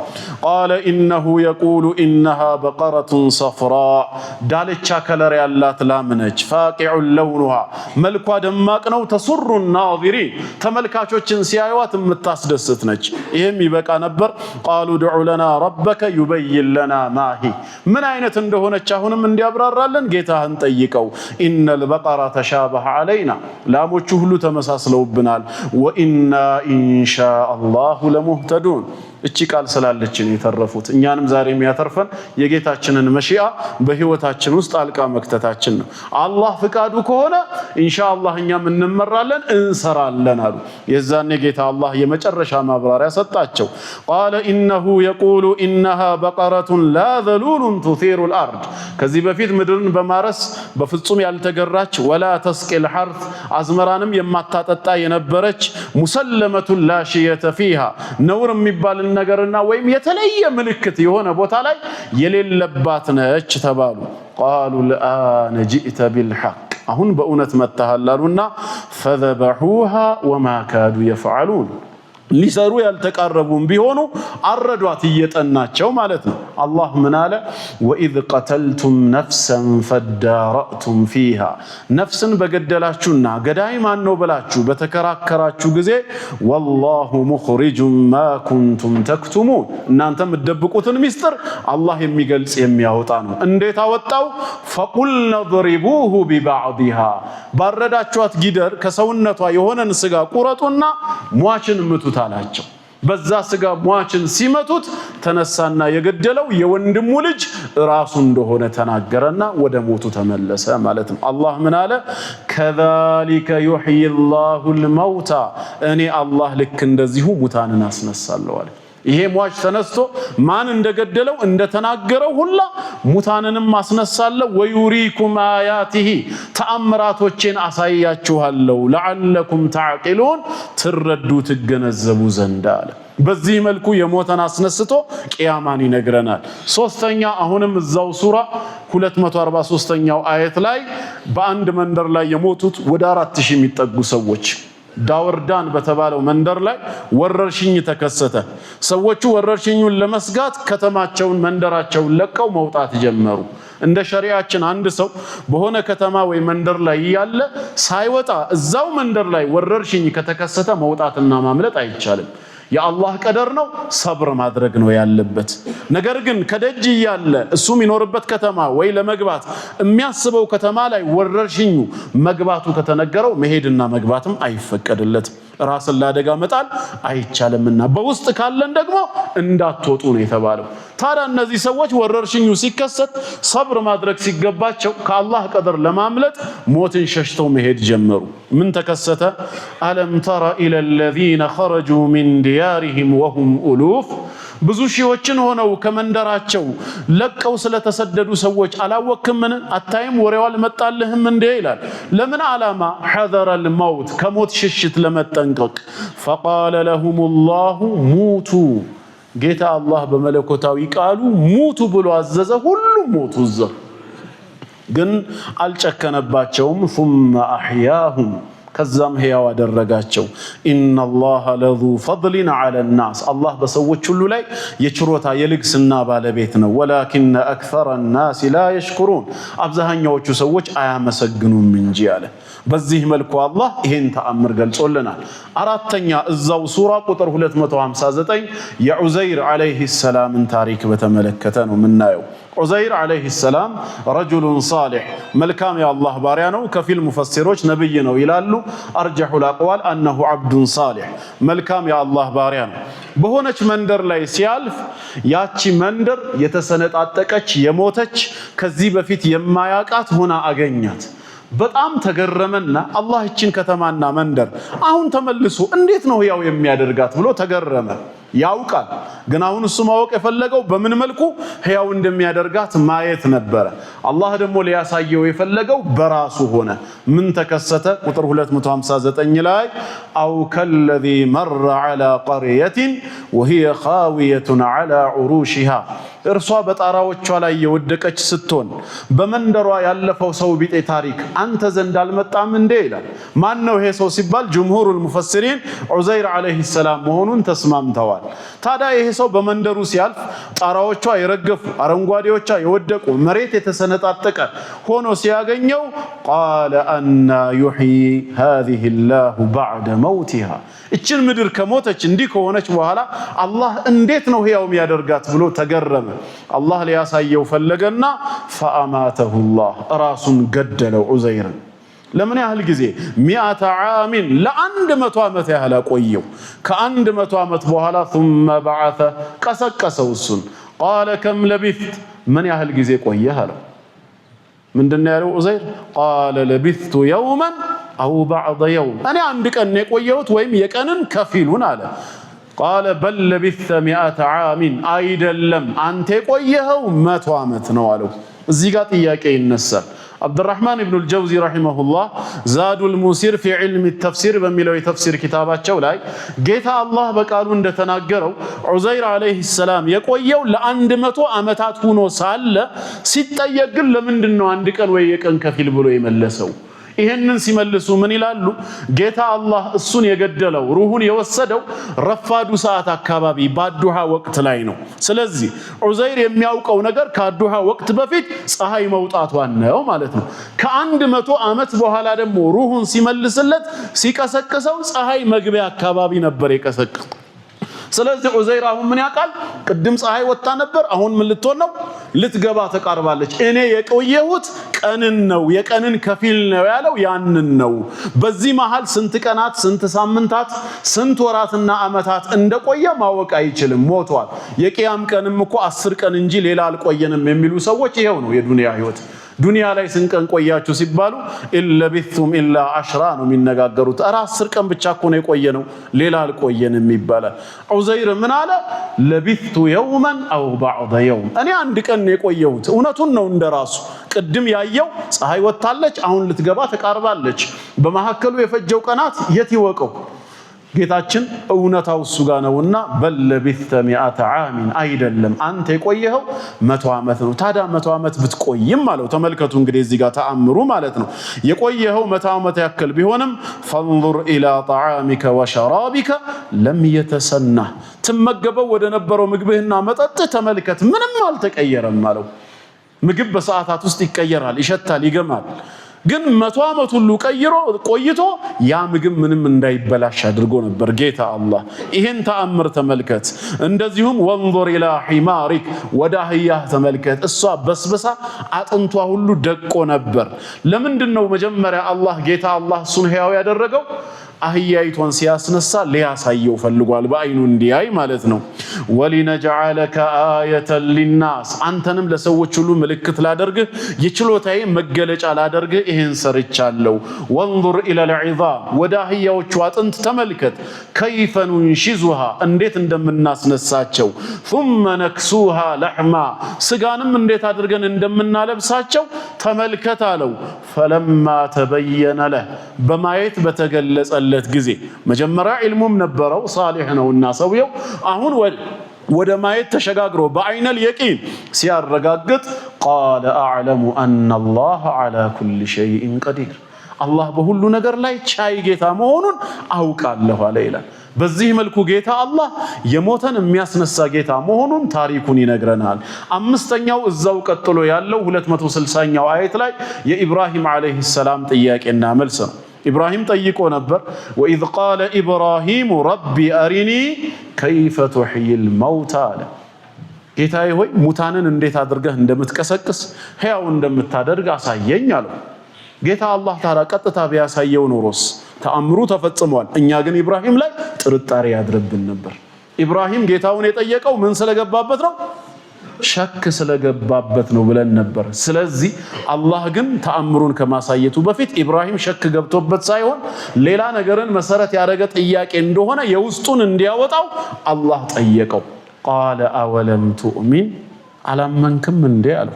قال إنه يقول إنها بقرة صفراء ዳልቻ color ያላት ላም ነች። فاقع لونها መልኳ ደማቅ ነው። تسر الناظرين ተመልካቾችን ሲያዩዋት የምታስደስት ነች። ይህም ይበቃ ነበር። قالوا ادع لنا ربك يبين لنا ما هي ምን አይነት እንደሆነች አሁንም እንዲያብራራልን ጌታህን ጠይቀው። إن البقر تشابه علينا ላሞቹ ሁሉ ተመሳስለውብናል። وإنا إن شاء الله لمهتدون እቺ ቃል ስላለችን የተረፉት እኛንም ዛሬ የሚያተርፈን የጌታችንን መሺአ በህይወታችን ውስጥ ጣልቃ መክተታችን ነው። አላህ ፍቃዱ ከሆነ ኢንሻአላህ እኛም እንመራለን እንሰራለን አሉ። የዛኔ ጌታ አላህ የመጨረሻ ማብራሪያ ሰጣቸው። قال إنه يقول إنها بقرة لا ذلول تثير الأرض ከዚህ በፊት ምድርን በማረስ በፍጹም ያልተገራች ولا تسقي الحرث አዝመራንም የማታጠጣ የነበረች مسلمة لا شية فيها ነውር የሚባልን ነገርና ወይም የተለየ ምልክት የሆነ ቦታ ላይ የሌለባት ነች ተባሉ። قالوا الآن جئت بالحق አሁን በእውነት መጥተሃል አሉና فذبحوها وما كادوا يفعلون ሊሰሩ ያልተቃረቡም ቢሆኑ አረዷት እየጠናቸው ማለት ነው። አላህ ምን አለ? وإذ قتلتم نفسا فادارأتم فيها ነፍስን በገደላችሁና ገዳይ ማን ነው ብላችሁ በተከራከራችሁ ጊዜ والله مخرج ما كنتم تكتمون እናንተ የምትደብቁትን ሚስጥር አላህ የሚገልጽ የሚያወጣ ነው። እንዴት አወጣው? فقلنا اضربوه ببعضها ባረዳችኋት ጊደር ከሰውነቷ የሆነን ስጋ ቁረጡና ሟችን ምቱት አላቸው። በዛ ስጋ ሟችን ሲመቱት ተነሳና የገደለው የወንድሙ ልጅ ራሱ እንደሆነ ተናገረና ወደ ሞቱ ተመለሰ ማለት ነው። አላህ ምን አለ? كذلك يحيي الله الموتى፣ እኔ አላህ ልክ እንደዚሁ ሙታንን አስነሳለሁ አለ። ይሄ ሟች ተነስቶ ማን እንደገደለው እንደተናገረው ሁላ ሙታንንም አስነሳለሁ። ويريكم آياته ተአምራቶቼን አሳያችኋለሁ፣ لعلكم تعقلون ትረዱ ትገነዘቡ ዘንድ አለ። በዚህ መልኩ የሞተን አስነስቶ ቅያማን ይነግረናል። ሶስተኛ፣ አሁንም እዛው ሱራ 243ኛው አየት ላይ በአንድ መንደር ላይ የሞቱት ወደ 4000 የሚጠጉ ሰዎች፣ ዳወርዳን በተባለው መንደር ላይ ወረርሽኝ ተከሰተ። ሰዎቹ ወረርሽኙን ለመስጋት ከተማቸውን፣ መንደራቸውን ለቀው መውጣት ጀመሩ። እንደ ሸሪዓችን አንድ ሰው በሆነ ከተማ ወይ መንደር ላይ እያለ ሳይወጣ እዛው መንደር ላይ ወረርሽኝ ከተከሰተ መውጣትና ማምለጥ አይቻልም። የአላህ ቀደር ነው፣ ሰብር ማድረግ ነው ያለበት። ነገር ግን ከደጅ እያለ እሱ የሚኖርበት ከተማ ወይ ለመግባት የሚያስበው ከተማ ላይ ወረርሽኙ መግባቱ ከተነገረው መሄድና መግባትም አይፈቀድለትም። ራስን ለአደጋ መጣል አይቻልምና በውስጥ ካለን ደግሞ እንዳትወጡ ነው የተባለው። ታዲያ እነዚህ ሰዎች ወረርሽኙ ሲከሰት ሰብር ማድረግ ሲገባቸው ከአላህ ቀደር ለማምለጥ ሞትን ሸሽተው መሄድ ጀመሩ። ምን ተከሰተ? ألم تر إلى الذين خرجوا من ديارهم وهم ألوف፣ ብዙ ሺዎችን ሆነው ከመንደራቸው ለቀው ስለተሰደዱ ሰዎች አላወክምን? አታይም? ወሬው አልመጣልህም እንዴ? ይላል። ለምን ዓላማ? حذر الموت፣ ከሞት ሽሽት ለመጠንቀቅ። فقال لهم الله موتوا፣ ጌታ አላህ በመለኮታዊ ቃሉ ሙቱ ብሎ አዘዘ። ሁሉም ሞቱ። እዛ ግን አልጨከነባቸውም። ثم أحياهم፣ ከዛም ህያው አደረጋቸው። إن الله لذو فضل على الناس፣ አላህ በሰዎች ሁሉ ላይ የችሮታ የልግስና ባለቤት ነው። ولكن أكثر الناس لا يشكرون፣ አብዛኛዎቹ ሰዎች አያመሰግኑም እንጂ አለ። በዚህ መልኩ አላህ ይሄን ተአምር ገልጾልናል። አራተኛ፣ እዛው ሱራ ቁጥር 259 የዑዘይር ዓለይሂ ሰላምን ታሪክ በተመለከተ ነው የምናየው። ዑዘይር ዓለይሂ ሰላም رجل صالح፣ መልካም የአላህ ባሪያ ነው። ከፊል ሙፈሲሮች ነብይ ነው ይላሉ። أرجح الأقوال أنه عبد صالح፣ መልካም የአላህ ባሪያ ነው። በሆነች መንደር ላይ ሲያልፍ ያቺ መንደር የተሰነጣጠቀች፣ የሞተች፣ ከዚህ በፊት የማያውቃት ሆና አገኛት። በጣም ተገረመና አላህ ይችን ከተማና መንደር አሁን ተመልሶ እንዴት ነው ህያው የሚያደርጋት ብሎ ተገረመ። ያውቃል፣ ግን አሁን እሱ ማወቅ የፈለገው በምን መልኩ ህያው እንደሚያደርጋት ማየት ነበረ። አላህ ደግሞ ሊያሳየው የፈለገው በራሱ ሆነ። ምን ተከሰተ? ቁጥር 259 ላይ أو كالذي مر على قرية وهي خاوية على عروشها፣ እርሷ በጣራዎቿ ላይ የወደቀች ስትሆን በመንደሯ ያለፈው ሰው ቢጤ ታሪክ አንተ ዘንድ አልመጣም እንዴ ይላል። ማን ነው ይሄ ሰው ሲባል جمهور المفسرين ዑዘይር ዓለይሂ ሰላም መሆኑን ተስማምተዋል። ታዲያ ይሄ ሰው በመንደሩ ሲያልፍ ጣራዎቿ የረገፉ፣ አረንጓዴዎቿ የወደቁ፣ መሬት የተሰነጣጠቀ ሆኖ ሲያገኘው قال أنى يحيي هذه الله بعد موتها፣ እችን ምድር ከሞተች እንዲህ ከሆነች በኋላ አላህ እንዴት ነው ህያው የሚያደርጋት ብሎ ተገረመ። አላህ ሊያሳየው ፈለገና فأماته الله፣ ራሱን ገደለው ዑዘይርን። ለምን ያህል ጊዜ? مائة عام፣ ለ100 ዓመት ያህል አቆየው። ከ100 ዓመት በኋላ ثم بعثه፣ ቀሰቀሰው እሱን። قال كم لبثت፣ ምን ያህል ጊዜ ቆየህ አለው። ምንድነው ያለው ዑዘይር? قال لبثت يوما أو بعض يوم፣ እኔ አንድ ቀን ነው የቆየሁት ወይም የቀንን ከፊሉን አለ። قال بل لبثت مائة عام፣ አይደለም፣ አንተ የቆየኸው 100 ዓመት ነው አለው። እዚህ ጋር ጥያቄ ይነሳል። አብዱራህማን ኢብኑል ጀውዚ رحمه الله زاد المسير في علم التفسير በሚለው የተፍሲር ኪታባቸው ላይ ጌታ አላህ በቃሉ እንደተናገረው ዑዘይር ዓለይሂ ሰላም የቆየው ለ100 ዓመታት ሁኖ ሳለ ሲጠየቅ ግን ለምንድን ነው አንድ ቀን ወይ የቀን ከፊል ብሎ የመለሰው? ይህንን ሲመልሱ ምን ይላሉ? ጌታ አላህ እሱን የገደለው፣ ሩሁን የወሰደው ረፋዱ ሰዓት አካባቢ በአዱሃ ወቅት ላይ ነው። ስለዚህ ዑዘይር የሚያውቀው ነገር ከአዱሃ ወቅት በፊት ፀሐይ መውጣቷን ነው ማለት ነው። ከ100 ዓመት በኋላ ደግሞ ሩሁን ሲመልስለት፣ ሲቀሰቅሰው ፀሐይ መግቢያ አካባቢ ነበር የቀሰቀሰው። ስለዚህ ዑዘይር አሁን ምን ያውቃል? ቅድም ፀሐይ ወጥታ ነበር፣ አሁን ምን ልትሆን ነው? ልትገባ ተቃርባለች። እኔ የቆየሁት ቀንን ነው፣ የቀንን ከፊል ነው ያለው ያንን ነው። በዚህ መሃል ስንት ቀናት፣ ስንት ሳምንታት፣ ስንት ወራትና ዓመታት እንደቆየ ማወቅ አይችልም። ሞቷል። የቅያም ቀንም እኮ 10 ቀን እንጂ ሌላ አልቆየንም የሚሉ ሰዎች ይኸው ነው የዱንያ ህይወት። ዱንያ ላይ ስንት ቀን ቆያችሁ ሲባሉ إن لبثتم إلا عشرا ነው የሚነጋገሩት። ኧረ 10 ቀን ብቻ እኮ ነው የቆየነው፣ ሌላ አልቆየንም ይባላል። ዑዘይር ምን አለ? لبثت يوما أو بعض يوم፣ እኔ አንድ ቀን ነው የቆየሁት። እውነቱን ነው እንደራሱ ቅድም ያየው ፀሐይ ወጥታለች፣ አሁን ልትገባ ተቃርባለች። በመካከሉ የፈጀው ቀናት የት ይወቀው? ጌታችን እውነታው እሱ ጋር ነውና بل لبثت مائة عام አይደለም፣ አንተ የቆየኸው 100 ዓመት ነው። ታዲያ 100 ዓመት ብትቆይም አለው። ተመልከቱ እንግዲህ እዚህ ጋር ተአምሩ ማለት ነው። የቆየኸው 100 ዓመት ያክል ቢሆንም فانظر إلى طعامك وشرابك لم يتسنه፣ ትመገበው ወደ ነበረው ምግብህና መጠጥህ ተመልከት፣ ምንም አልተቀየረም አለው። ምግብ በሰዓታት ውስጥ ይቀየራል፣ ይሸታል፣ ይገማል። ግን 100 ዓመት ሁሉ ቀይሮ ቆይቶ ያ ምግብ ምንም እንዳይበላሽ አድርጎ ነበር ጌታ አላህ። ይሄን ተአምር ተመልከት። እንደዚሁም وانظر إلى حمارك፣ ወደ አህያህ ተመልከት። እሷ በስብሳ አጥንቷ ሁሉ ደቆ ነበር። ለምንድን ነው መጀመሪያ አላህ ጌታ አላህ እሱን ሕያው ያደረገው? አህያይቷን ሲያስነሳ ሊያሳየው ፈልጓል፣ በአይኑ እንዲያይ ማለት ነው። ولنجعلك آية للناس፣ አንተንም ለሰዎች ሁሉ ምልክት ላደርግህ፣ የችሎታዬ መገለጫ ላደርግህ ይህን ሰርቻለሁ። وانظر إلى العظام፣ ወደ አህያዎቹ አጥንት ተመልከት። كيف ننشزها፣ እንዴት እንደምናስነሳቸው። ثم نكسوها لحما፣ ስጋንም እንዴት አድርገን እንደምናለብሳቸው ተመልከት አለው። فلما تبين له፣ በማየት በተገለጸለት ጊዜ፣ መጀመሪያ ዒልሙም ነበረው ሳሊሕ ነውና ሰውየው፣ አሁን ወደ ማየት ተሸጋግሮ በ عين اليقين ሲያረጋግጥ قال أعلم أن الله على كل شيء قدير፣ አላህ በሁሉ ነገር ላይ ቻይ ጌታ መሆኑን አውቃለሁ አለ ይላል። በዚህ መልኩ ጌታ አላህ የሞተን የሚያስነሳ ጌታ መሆኑን ታሪኩን ይነግረናል። አምስተኛው እዛው ቀጥሎ ያለው 260ኛው አየት ላይ የኢብራሂም ዓለይሂ ሰላም ጥያቄና መልስ ነው። ኢብራሂም ጠይቆ ነበር። وإذ قال إبراهيم رب أرني كيف تحيي الموتى አለ። ጌታዬ ሆይ ሙታንን እንዴት አድርገህ እንደምትቀሰቅስ፣ ሕያው እንደምታደርግ አሳየኝ አለው። ጌታ አላህ ታዲያ ቀጥታ ቢያሳየው ኖሮስ ተአምሩ ተፈጽሟል። እኛ ግን ኢብራሂም ላይ ጥርጣሬ ያድርብን ነበር። ኢብራሂም ጌታውን የጠየቀው ምን ስለገባበት ነው? شك ስለገባበት ነው ብለን ነበር። ስለዚህ አላህ ግን ተአምሩን ከማሳየቱ በፊት ኢብራሂም شك ገብቶበት ሳይሆን ሌላ ነገርን መሰረት ያደረገ ጥያቄ እንደሆነ የውስጡን እንዲያወጣው አላህ ጠየቀው። قال أولم تؤمن፣ አላመንክም እንዴ አለው።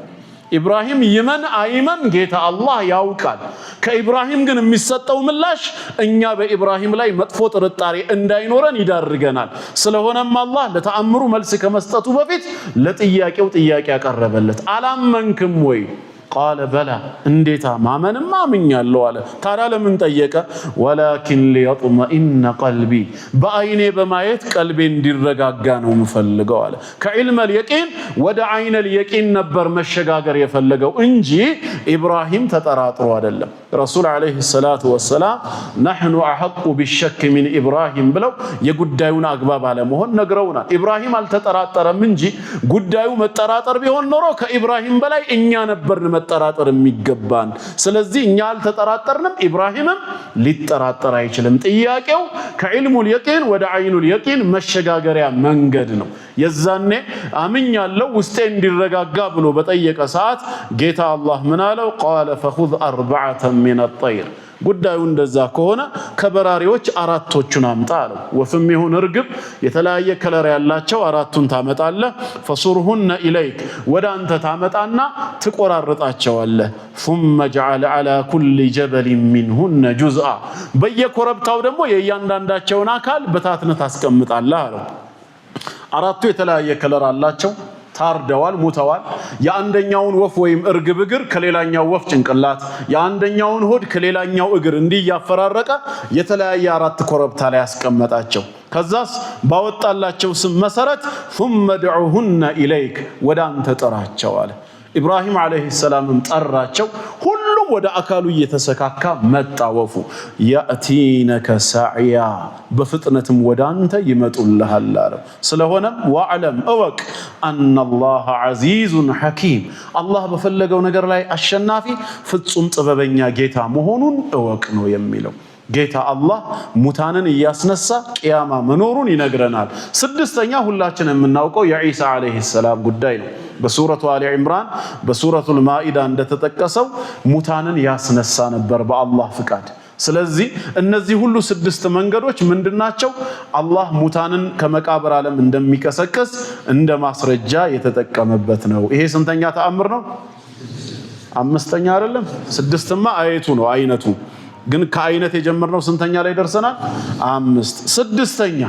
ኢብራሂም ይመን አይመን ጌታ አላህ ያውቃል። ከኢብራሂም ግን የሚሰጠው ምላሽ እኛ በኢብራሂም ላይ መጥፎ ጥርጣሬ እንዳይኖረን ይዳርገናል። ስለሆነም አላህ ለተአምሩ መልስ ከመስጠቱ በፊት ለጥያቄው ጥያቄ ያቀረበለት፣ አላመንክም ወይ? قال بلى፣ እንዴታ ማመንማ አምኛለሁ አለ። ታዲያ ለምን ጠየቀ? ولكن ليطمئن قلبي፣ በአይኔ በማየት ቀልቤ እንዲረጋጋ ነው የምፈልገው አለ። ከ علم اليقين ወደ عين اليقين ነበር መሸጋገር የፈለገው እንጂ ኢብራሂም ተጠራጥሮ አይደለም። ረሱል عليه الصلاة والسلام نحن أحق بالشك من إبراهيم ብለው የጉዳዩን አግባብ አለመሆን ነግረውናል። ኢብራሂም አልተጠራጠረም እንጂ ጉዳዩ መጠራጠር ቢሆን ኖሮ ከኢብራሂም በላይ እኛ ነበርን መጠራጠር የሚገባን። ስለዚህ እኛ አልተጠራጠርንም፣ ኢብራሂምም ሊጠራጠር አይችልም። ጥያቄው ከ علم اليقين ወደ عين اليقين መሸጋገሪያ መንገድ ነው። የዛኔ አምኛለሁ ውስጤ እንዲረጋጋ ብሎ በጠየቀ ሰዓት ጌታ አላህ ምን አለው? قال فخذ أربعة من الطير፣ ጉዳዩ እንደዛ ከሆነ ከበራሪዎች አራቶቹን አምጣ አለው። ወፍም ይሁን እርግብ የተለያየ color ያላቸው አራቱን ታመጣለህ። فصرهن إليك፣ ወደ አንተ ታመጣና ትቆራርጣቸዋለህ። ثم اجعل على كل جبل منهن جزءا፣ በየኮረብታው ደግሞ የእያንዳንዳቸውን አካል በታትነህ ታስቀምጣለህ አለው። አራቱ የተለያየ color አላቸው። ታርደዋል፣ ሙተዋል። የአንደኛውን ወፍ ወይም እርግብ እግር ከሌላኛው ወፍ ጭንቅላት፣ የአንደኛውን ሆድ ከሌላኛው እግር እንዲህ እያፈራረቀ የተለያየ አራት ኮረብታ ላይ ያስቀመጣቸው። ከዛስ ባወጣላቸው ስም መሰረት ثم ادعهن إليك፣ ወደ አንተ ጥራቸው አለ። ኢብራሂም ዓለይሂ ሰላምም ጠራቸው። ሁሉም ወደ አካሉ እየተሰካካ መጣ ወፉ። يأتينك سعيا በፍጥነትም ወደ አንተ ይመጡልሃል አለው። ስለሆነም واعلم እወቅ أن الله عزيز حكيم አላህ በፈለገው ነገር ላይ አሸናፊ ፍጹም ጥበበኛ ጌታ መሆኑን እወቅ ነው የሚለው። ጌታ አላህ ሙታንን እያስነሳ ቅያማ መኖሩን ይነግረናል። ስድስተኛ ሁላችን የምናውቀው የዒሳ ዓለይሂ ሰላም ጉዳይ ነው። በሱረቱ አሊ ዕምራን በሱረቱል ማኢዳ እንደተጠቀሰው ሙታንን ያስነሳ ነበር በአላህ ፍቃድ። ስለዚህ እነዚህ ሁሉ ስድስት መንገዶች ምንድናቸው? አላህ ሙታንን ከመቃብር ዓለም እንደሚቀሰቅስ እንደ ማስረጃ የተጠቀመበት ነው። ይሄ ስንተኛ ተአምር ነው? አምስተኛ አይደለም? ስድስትማ አየቱ ነው አይነቱ ግን ከአይነት የጀመርነው ስንተኛ ላይ ደርሰናል? አምስት። ስድስተኛ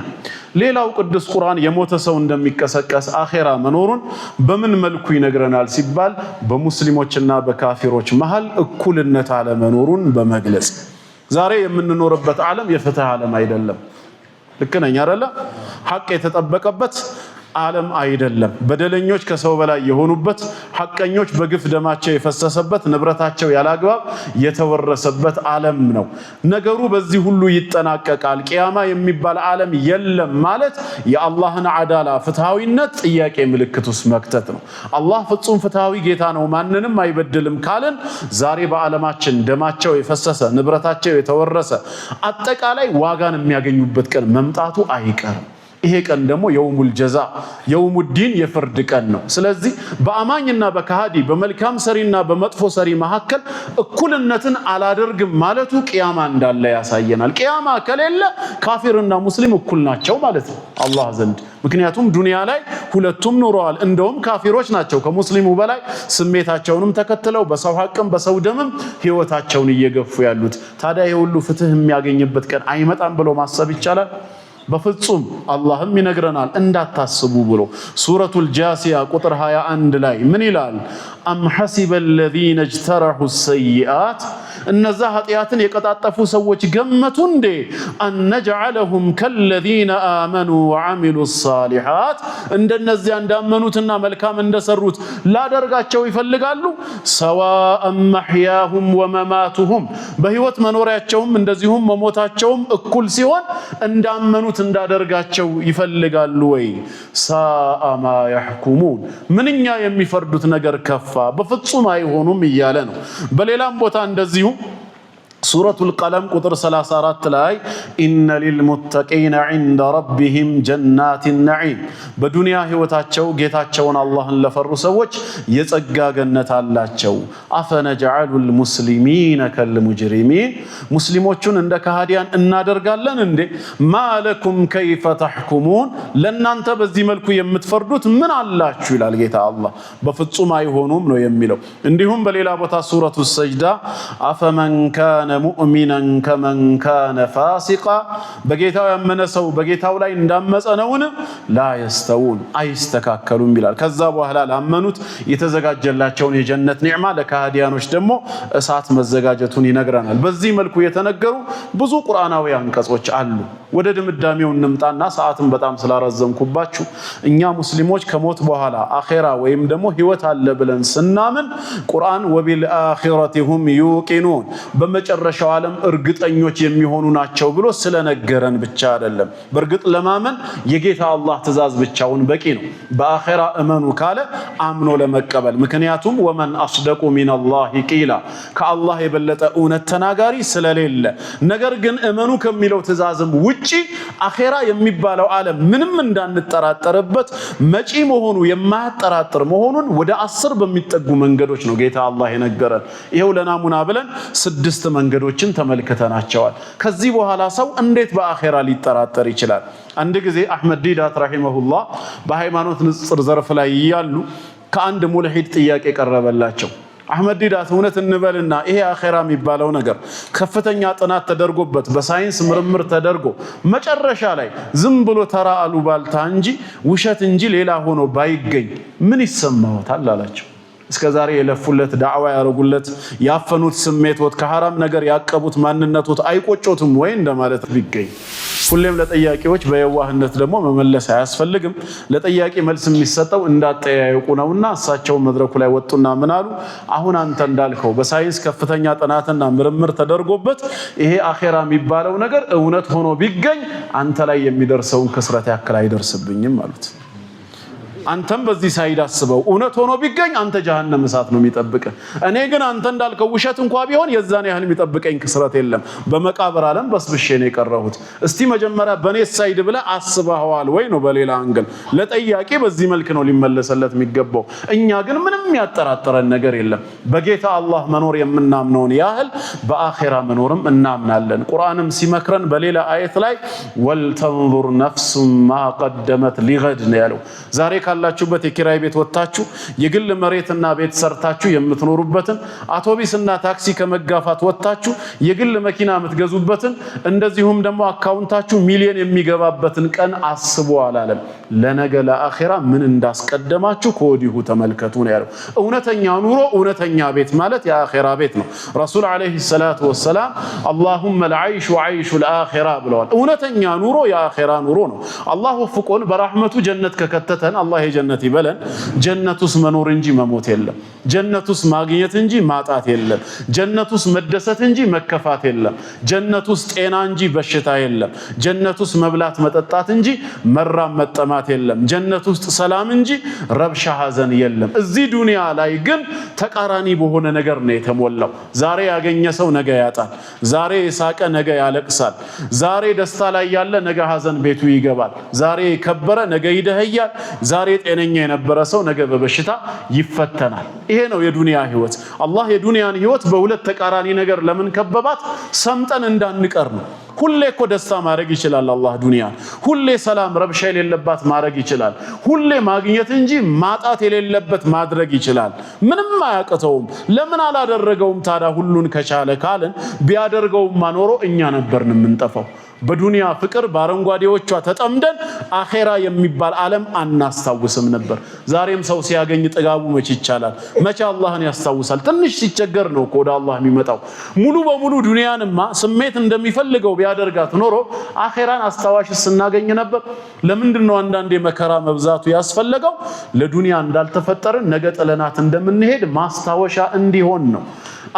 ሌላው ቅዱስ ቁርአን የሞተ ሰው እንደሚቀሰቀስ አኼራ መኖሩን በምን መልኩ ይነግረናል ሲባል በሙስሊሞችና በካፊሮች መሃል እኩልነት አለመኖሩን በመግለጽ ዛሬ የምንኖርበት ዓለም የፍትህ ዓለም አይደለም። ልክ ነኝ አይደለ? ሐቅ የተጠበቀበት ዓለም አይደለም። በደለኞች ከሰው በላይ የሆኑበት፣ ሐቀኞች በግፍ ደማቸው የፈሰሰበት፣ ንብረታቸው ያላግባብ የተወረሰበት ዓለም ነው። ነገሩ በዚህ ሁሉ ይጠናቀቃል። ቅያማ የሚባል ዓለም የለም ማለት የአላህን አዳላ ፍትሃዊነት ጥያቄ ምልክት ውስጥ መክተት ነው። አላህ ፍጹም ፍትሃዊ ጌታ ነው፣ ማንንም አይበድልም ካልን ዛሬ በዓለማችን ደማቸው የፈሰሰ ንብረታቸው የተወረሰ አጠቃላይ ዋጋን የሚያገኙበት ቀን መምጣቱ አይቀርም። ይሄ ቀን ደግሞ يوم الجزاء يوم الدين የፍርድ ቀን ነው። ስለዚህ በአማኝና በከሃዲ በመልካም ሰሪና በመጥፎ ሰሪ መካከል እኩልነትን አላደርግም ማለቱ ቅያማ እንዳለ ያሳየናል። ቅያማ ከሌለ ካፊርና ሙስሊም እኩል ናቸው ማለት ነው አላህ ዘንድ። ምክንያቱም ዱንያ ላይ ሁለቱም ኑረዋል። እንደውም ካፊሮች ናቸው ከሙስሊሙ በላይ ስሜታቸውንም ተከትለው በሰው ሐቅም በሰው ደምም ህይወታቸውን እየገፉ ያሉት። ታዲያ ይሄ ሁሉ ፍትህ የሚያገኝበት ቀን አይመጣም ብሎ ማሰብ ይቻላል? በፍጹም አላህም ይነግረናል እንዳታስቡ ብሎ ሱረቱል ጃሲያ ቁጥር 21 ላይ ምን ይላል? أم حسب الذين اجترحوا السيئات እነዛ ኃጢአትን የቀጣጠፉ ሰዎች ገመቱ እንዴ? أن نجعلهم كالذين آمنوا وعملوا الصالحات እንደነዚያ እንዳመኑትና መልካም እንደሰሩት ላደርጋቸው ይፈልጋሉ? سواء محياهم ومماتهم በህይወት መኖሪያቸውም እንደዚሁም መሞታቸውም እኩል ሲሆን እንዳመኑት እንዳደርጋቸው ይፈልጋሉ ወይ? ساء ما يحكمون ምንኛ የሚፈርዱት ነገር ከፋ፣ በፍጹም አይሆኑም እያለ ነው። በሌላም ቦታ እንደዚሁ ሱረቱል ቀለም ቁጥር 34 ላይ إن للمتقين عند ربهم جنات النعيم በዱንያ ህይወታቸው ጌታቸውን አላህን ለፈሩ ሰዎች የጸጋ ገነት አላቸው። أفنجعل المسلمين كالمجرمين ሙስሊሞቹን እንደ ከሃዲያን እናደርጋለን እንዴ? ما لكم كيف تحكمون ለእናንተ በዚህ መልኩ የምትፈርዱት ምን አላችሁ ይላል ጌታ አላህ። በፍጹም አይሆኑም ነው የሚለው። እንዲሁም በሌላ ቦታ ሱረቱ ሰጅዳ أفمن كان مؤمنا كمن كان فاسقا በጌታው ያመነ ሰው በጌታው ላይ እንዳመፀ ነውን? لا يستوون አይስተካከሉም ይላል። ከዛ በኋላ ላመኑት የተዘጋጀላቸውን የጀነት ኒዕማ ለካህዲያኖች ደግሞ እሳት መዘጋጀቱን ይነግረናል። በዚህ መልኩ የተነገሩ ብዙ ቁርአናዊ አንቀጾች አሉ። ወደ ድምዳሜው እንምጣና ሰዓትን በጣም ስላረዘምኩባችሁ እኛ ሙስሊሞች ከሞት በኋላ አኼራ ወይም ደግሞ ህይወት አለ ብለን ስናምን ቁርአን وبالآخرة هم يوقنون በመጨረሻው ዓለም እርግጠኞች የሚሆኑ ናቸው ብሎ ስለነገረን ብቻ አይደለም። በእርግጥ ለማመን የጌታ አላህ ትእዛዝ ብቻውን በቂ ነው። በአኼራ እመኑ ካለ አምኖ ለመቀበል ምክንያቱም ومن أصدق من الله قيلا ከአላህ የበለጠ እውነት ተናጋሪ ስለሌለ። ነገር ግን እመኑ ከሚለው ትእዛዝም ውጪ አኼራ የሚባለው ዓለም ምንም እንዳንጠራጠርበት መጪ መሆኑ የማያጠራጥር መሆኑን ወደ 10 በሚጠጉ መንገዶች ነው ጌታ አላህ የነገረን። ይኸው ለናሙና ብለን ስድስት መንገዶችን ተመልክተናቸዋል። ከዚህ በኋላ ሰው እንዴት በአኼራ ሊጠራጠር ይችላል? አንድ ጊዜ አሕመድ ዲዳት رحمه الله በሃይማኖት ንጽጽር ዘርፍ ላይ እያሉ ከአንድ ሙልሂድ ጥያቄ ቀረበላቸው። አሕመድ ዲዳት እውነት እንበልና ይሄ አኼራ የሚባለው ነገር ከፍተኛ ጥናት ተደርጎበት በሳይንስ ምርምር ተደርጎ መጨረሻ ላይ ዝም ብሎ ተራ አሉባልታ እንጂ ውሸት እንጂ ሌላ ሆኖ ባይገኝ ምን ይሰማዎታል? አላቸው። እስከ ዛሬ የለፉለት ዳዕዋ ያደረጉለት ያፈኑት ስሜቶት ከሐራም ነገር ያቀቡት ማንነቶት አይቆጮትም ወይ እንደማለት ቢገኝ ሁሌም ለጠያቂዎች በየዋህነት ደግሞ መመለስ አያስፈልግም። ለጠያቂ መልስ የሚሰጠው እንዳጠያየቁ ነውና እሳቸው መድረኩ ላይ ወጡና ምን አሉ? አሁን አንተ እንዳልከው በሳይንስ ከፍተኛ ጥናትና ምርምር ተደርጎበት ይሄ አኼራ የሚባለው ነገር እውነት ሆኖ ቢገኝ አንተ ላይ የሚደርሰውን ክስረት ያክል አይደርስብኝም አሉት። አንተም በዚህ side አስበው፣ እውነት ሆኖ ቢገኝ አንተ ጀሀነም እሳት ነው የሚጠብቅህ። እኔ ግን አንተ እንዳልከው ውሸት እንኳ ቢሆን የዛን ያህል የሚጠብቀኝ ክስረት የለም። በመቃብር ዓለም በስብሼ ነው የቀረሁት። እስቲ መጀመሪያ በእኔ side ብለህ አስበኸዋል ወይ ነው በሌላ angle። ለጠያቂ በዚህ መልክ ነው ሊመለሰለት የሚገባው። እኛ ግን ምንም ያጠራጠረን ነገር የለም። በጌታ አላህ መኖር የምናምነውን ያህል በአኼራ መኖርም እናምናለን። ቁርአንም ሲመክረን በሌላ አየት ላይ ولتنظر نفس ما قدمت لغد ነው ያለው። ዛሬ ካላችሁበት የኪራይ ቤት ወጥታችሁ የግል መሬትና ቤት ሰርታችሁ የምትኖሩበትን፣ አውቶቢስና ታክሲ ከመጋፋት ወጥታችሁ የግል መኪና የምትገዙበትን፣ እንደዚሁም ደግሞ አካውንታችሁ ሚሊዮን የሚገባበትን ቀን አስቡ አላለም። ለነገ ለአኼራ ምን እንዳስቀደማችሁ ከወዲሁ ተመልከቱ ነው ያለው። እውነተኛ ኑሮ እውነተኛ ቤት ማለት የአኼራ ቤት ነው። ረሱል عليه الصلاة والسلام اللهم العيش عيش الآخرة ብለዋል። እውነተኛ ኑሮ የአኼራ ኑሮ ነው። አላህ ወፍቆን በራህመቱ ጀነት ከከተተን አላህ የጀነት ይበለን። ጀነት ውስጥ መኖር እንጂ መሞት የለም። ጀነት ውስጥ ማግኘት እንጂ ማጣት የለም። ጀነት ውስጥ መደሰት እንጂ መከፋት የለም። ጀነት ውስጥ ጤና እንጂ በሽታ የለም። ጀነት ውስጥ መብላት መጠጣት እንጂ መራብ መጠማት የለም። ጀነት ውስጥ ሰላም እንጂ ረብሻ ሐዘን የለም። እዚህ ዱንያ ላይ ግን ተቃራኒ በሆነ ነገር ነው የተሞላው። ዛሬ ያገኘ ሰው ነገ ያጣል። ዛሬ የሳቀ ነገ ያለቅሳል። ዛሬ ደስታ ላይ ያለ ነገ ሐዘን ቤቱ ይገባል። ዛሬ የከበረ ነገ ይደህያል። ዛሬ ጤነኛ የነበረ ሰው ነገ በበሽታ ይፈተናል። ይሄ ነው የዱንያ ህይወት። አላህ የዱንያን ህይወት በሁለት ተቃራኒ ነገር ለምን ከበባት? ሰምጠን እንዳንቀር ነው። ሁሌ እኮ ደስታ ማድረግ ይችላል አላህ ዱንያን። ሁሌ ሰላም ረብሻ የሌለባት ማድረግ ይችላል። ሁሌ ማግኘት እንጂ ማጣት የሌለበት ማድረግ ይችላል። ምንም አያቅተውም። ለምን አላደረገውም ታዲያ ሁሉን ከቻለ ካልን ቢያደርገውማ ኖሮ እኛ ነበርን የምንጠፋው። በዱንያ ፍቅር በአረንጓዴዎቿ ተጠምደን አኼራ የሚባል ዓለም አናስታውስም ነበር። ዛሬም ሰው ሲያገኝ ጥጋቡ መች ይቻላል? መቼ አላህን ያስታውሳል? ትንሽ ሲቸገር ነው እኮ ወደ አላህ የሚመጣው። ሙሉ በሙሉ ዱንያንማ ስሜት እንደሚፈልገው ቢያደርጋት ኖሮ አኼራን አስታዋሽ ስናገኝ ነበር። ለምንድን ነው አንዳንዴ መከራ መብዛቱ ያስፈለገው? ለዱንያ እንዳልተፈጠርን ነገ ጥለናት እንደምንሄድ ማስታወሻ እንዲሆን ነው።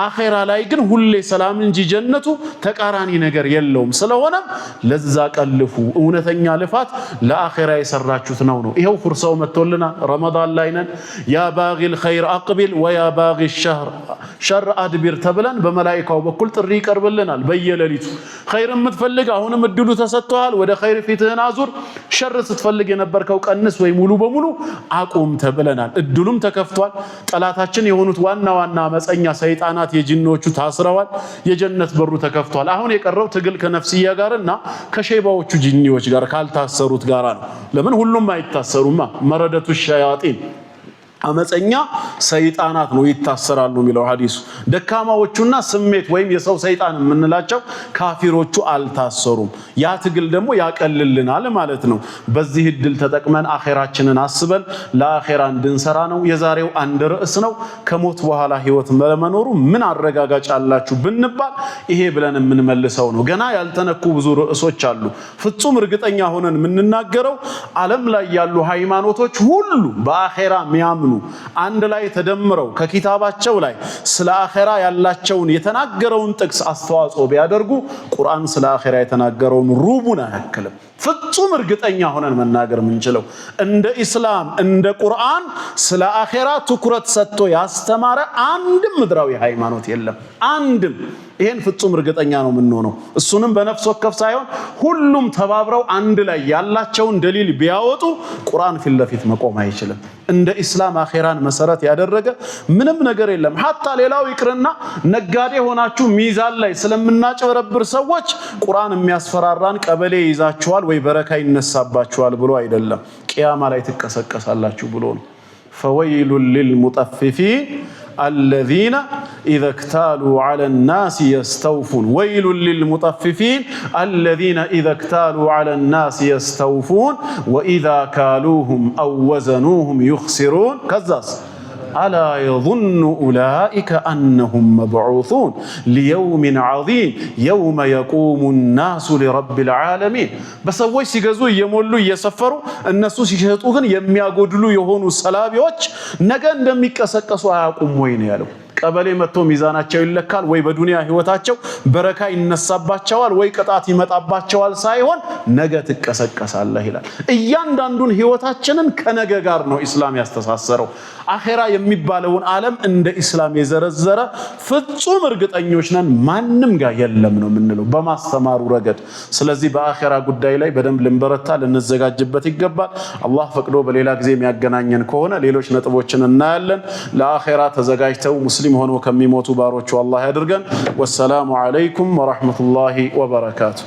አኼራ ላይ ግን ሁሌ ሰላም እንጂ ጀነቱ ተቃራኒ ነገር የለውም። ስለሆነም ለዛ ቀልፉ። እውነተኛ ልፋት ለአኼራ የሰራችሁት ነው ነው። ይኸው ፍርሳው መጥቶልናል። ረመዳን ላይ ነን። يا باغي الخير أقبل ويا باغي الشر أدبر ተብለን በመላኢካው በኩል ጥሪ ይቀርብልናል በየሌሊቱ። ኸይር የምትፈልግ አሁንም እድሉ ተሰጥቶሃል። ወደ ኸይር ፊትህን አዙር። ሸር ስትፈልግ የነበርከው ቀንስ ወይ ሙሉ በሙሉ አቁም ተብለናል። እድሉም ተከፍቷል። ጠላታችን የሆኑት ዋና ዋና አመፀኛ ሰይጣናት የጅኖቹ ታስረዋል። የጀነት በሩ ተከፍቷል። አሁን የቀረው ትግል ከነፍስያ ጋርና ከሼባዎቹ ጅኒዎች ጋር ካልታሰሩት ጋራ ነው። ለምን ሁሉም አይታሰሩማ። መረደቱ ሸያጢን አመፀኛ ሰይጣናት ነው ይታሰራሉ የሚለው ሐዲሱ። ደካማዎቹና ስሜት ወይም የሰው ሰይጣን የምንላቸው ካፊሮቹ አልታሰሩም። ያ ትግል ደግሞ ያቀልልናል ማለት ነው። በዚህ እድል ተጠቅመን አኼራችንን አስበን ለአኼራ እንድንሰራ ነው የዛሬው አንድ ርዕስ ነው። ከሞት በኋላ ህይወት ለመኖሩ ምን አረጋጋጭ አላችሁ ብንባል ይሄ ብለን የምንመልሰው ነው። ገና ያልተነኩ ብዙ ርዕሶች አሉ። ፍጹም እርግጠኛ ሆነን የምንናገረው ዓለም ላይ ያሉ ሃይማኖቶች ሁሉ በአኼራ የሚያምኑ አንድ ላይ ተደምረው ከኪታባቸው ላይ ስለ አኼራ ያላቸውን የተናገረውን ጥቅስ አስተዋጽኦ ቢያደርጉ ቁርአን ስለ አኼራ የተናገረውን ሩቡን አያክልም። ፍጹም እርግጠኛ ሆነን መናገር የምንችለው እንደ ኢስላም እንደ ቁርአን ስለ አኼራ ትኩረት ሰጥቶ ያስተማረ አንድም ምድራዊ ሃይማኖት የለም። አንድም። ይሄን ፍጹም እርግጠኛ ነው የምንሆነው። እሱንም በነፍስ ወከፍ ሳይሆን ሁሉም ተባብረው አንድ ላይ ያላቸውን ደሊል ቢያወጡ ቁርአን ፊት ለፊት መቆም አይችልም። እንደ ኢስላም አኼራን መሰረት ያደረገ ምንም ነገር የለም። ሐታ ሌላው ይቅርና ነጋዴ ሆናችሁ ሚዛን ላይ ስለምናጭበረብር ሰዎች ቁርአን የሚያስፈራራን ቀበሌ ይዛችኋል ወይ በረካ ይነሳባችኋል ብሎ አይደለም፣ ቅያማ ላይ ትቀሰቀሳላችሁ ብሎ ነው። فويل للمطففين الذين إذا اكتالوا على الناس يستوفون ويل للمطففين الذين إذا اكتالوا على الناس يستوفون وإذا كالوهم أو وزنوهم يخسرون ከዛስ ألا يظن أولئك أنهم مبعوثون ليوم عظيم يوم يقوم الناس لرب العالمين። በሰዎች ሲገዙ እየሞሉ እየሰፈሩ እነሱ ሲሸጡ ግን የሚያጎድሉ የሆኑ ሰላቢዎች ነገ እንደሚቀሰቀሱ አያውቁም ወይ ነው ያለው። ቀበሌ መጥቶ ሚዛናቸው ይለካል ወይ በዱንያ ህይወታቸው በረካ ይነሳባቸዋል ወይ ቅጣት ይመጣባቸዋል ሳይሆን ነገ ትቀሰቀሳለህ ይላል። እያንዳንዱን ህይወታችንን ከነገ ጋር ነው ኢስላም ያስተሳሰረው። አኼራ የሚባለውን ዓለም እንደ ኢስላም የዘረዘረ ፍጹም እርግጠኞች ነን ማንም ጋር የለም ነው የምንለው በማስተማሩ ረገድ። ስለዚህ በአኼራ ጉዳይ ላይ በደንብ ልንበረታ ልንዘጋጅበት ይገባል። አላህ ፈቅዶ በሌላ ጊዜ የሚያገናኘን ከሆነ ሌሎች ነጥቦችን እናያለን። ለአኼራ ተዘጋጅተው ሙስሊም ሆነው ከሚሞቱ ባሮቹ አላህ ያድርገን። والسلام عليكم ورحمة الله وبركاته።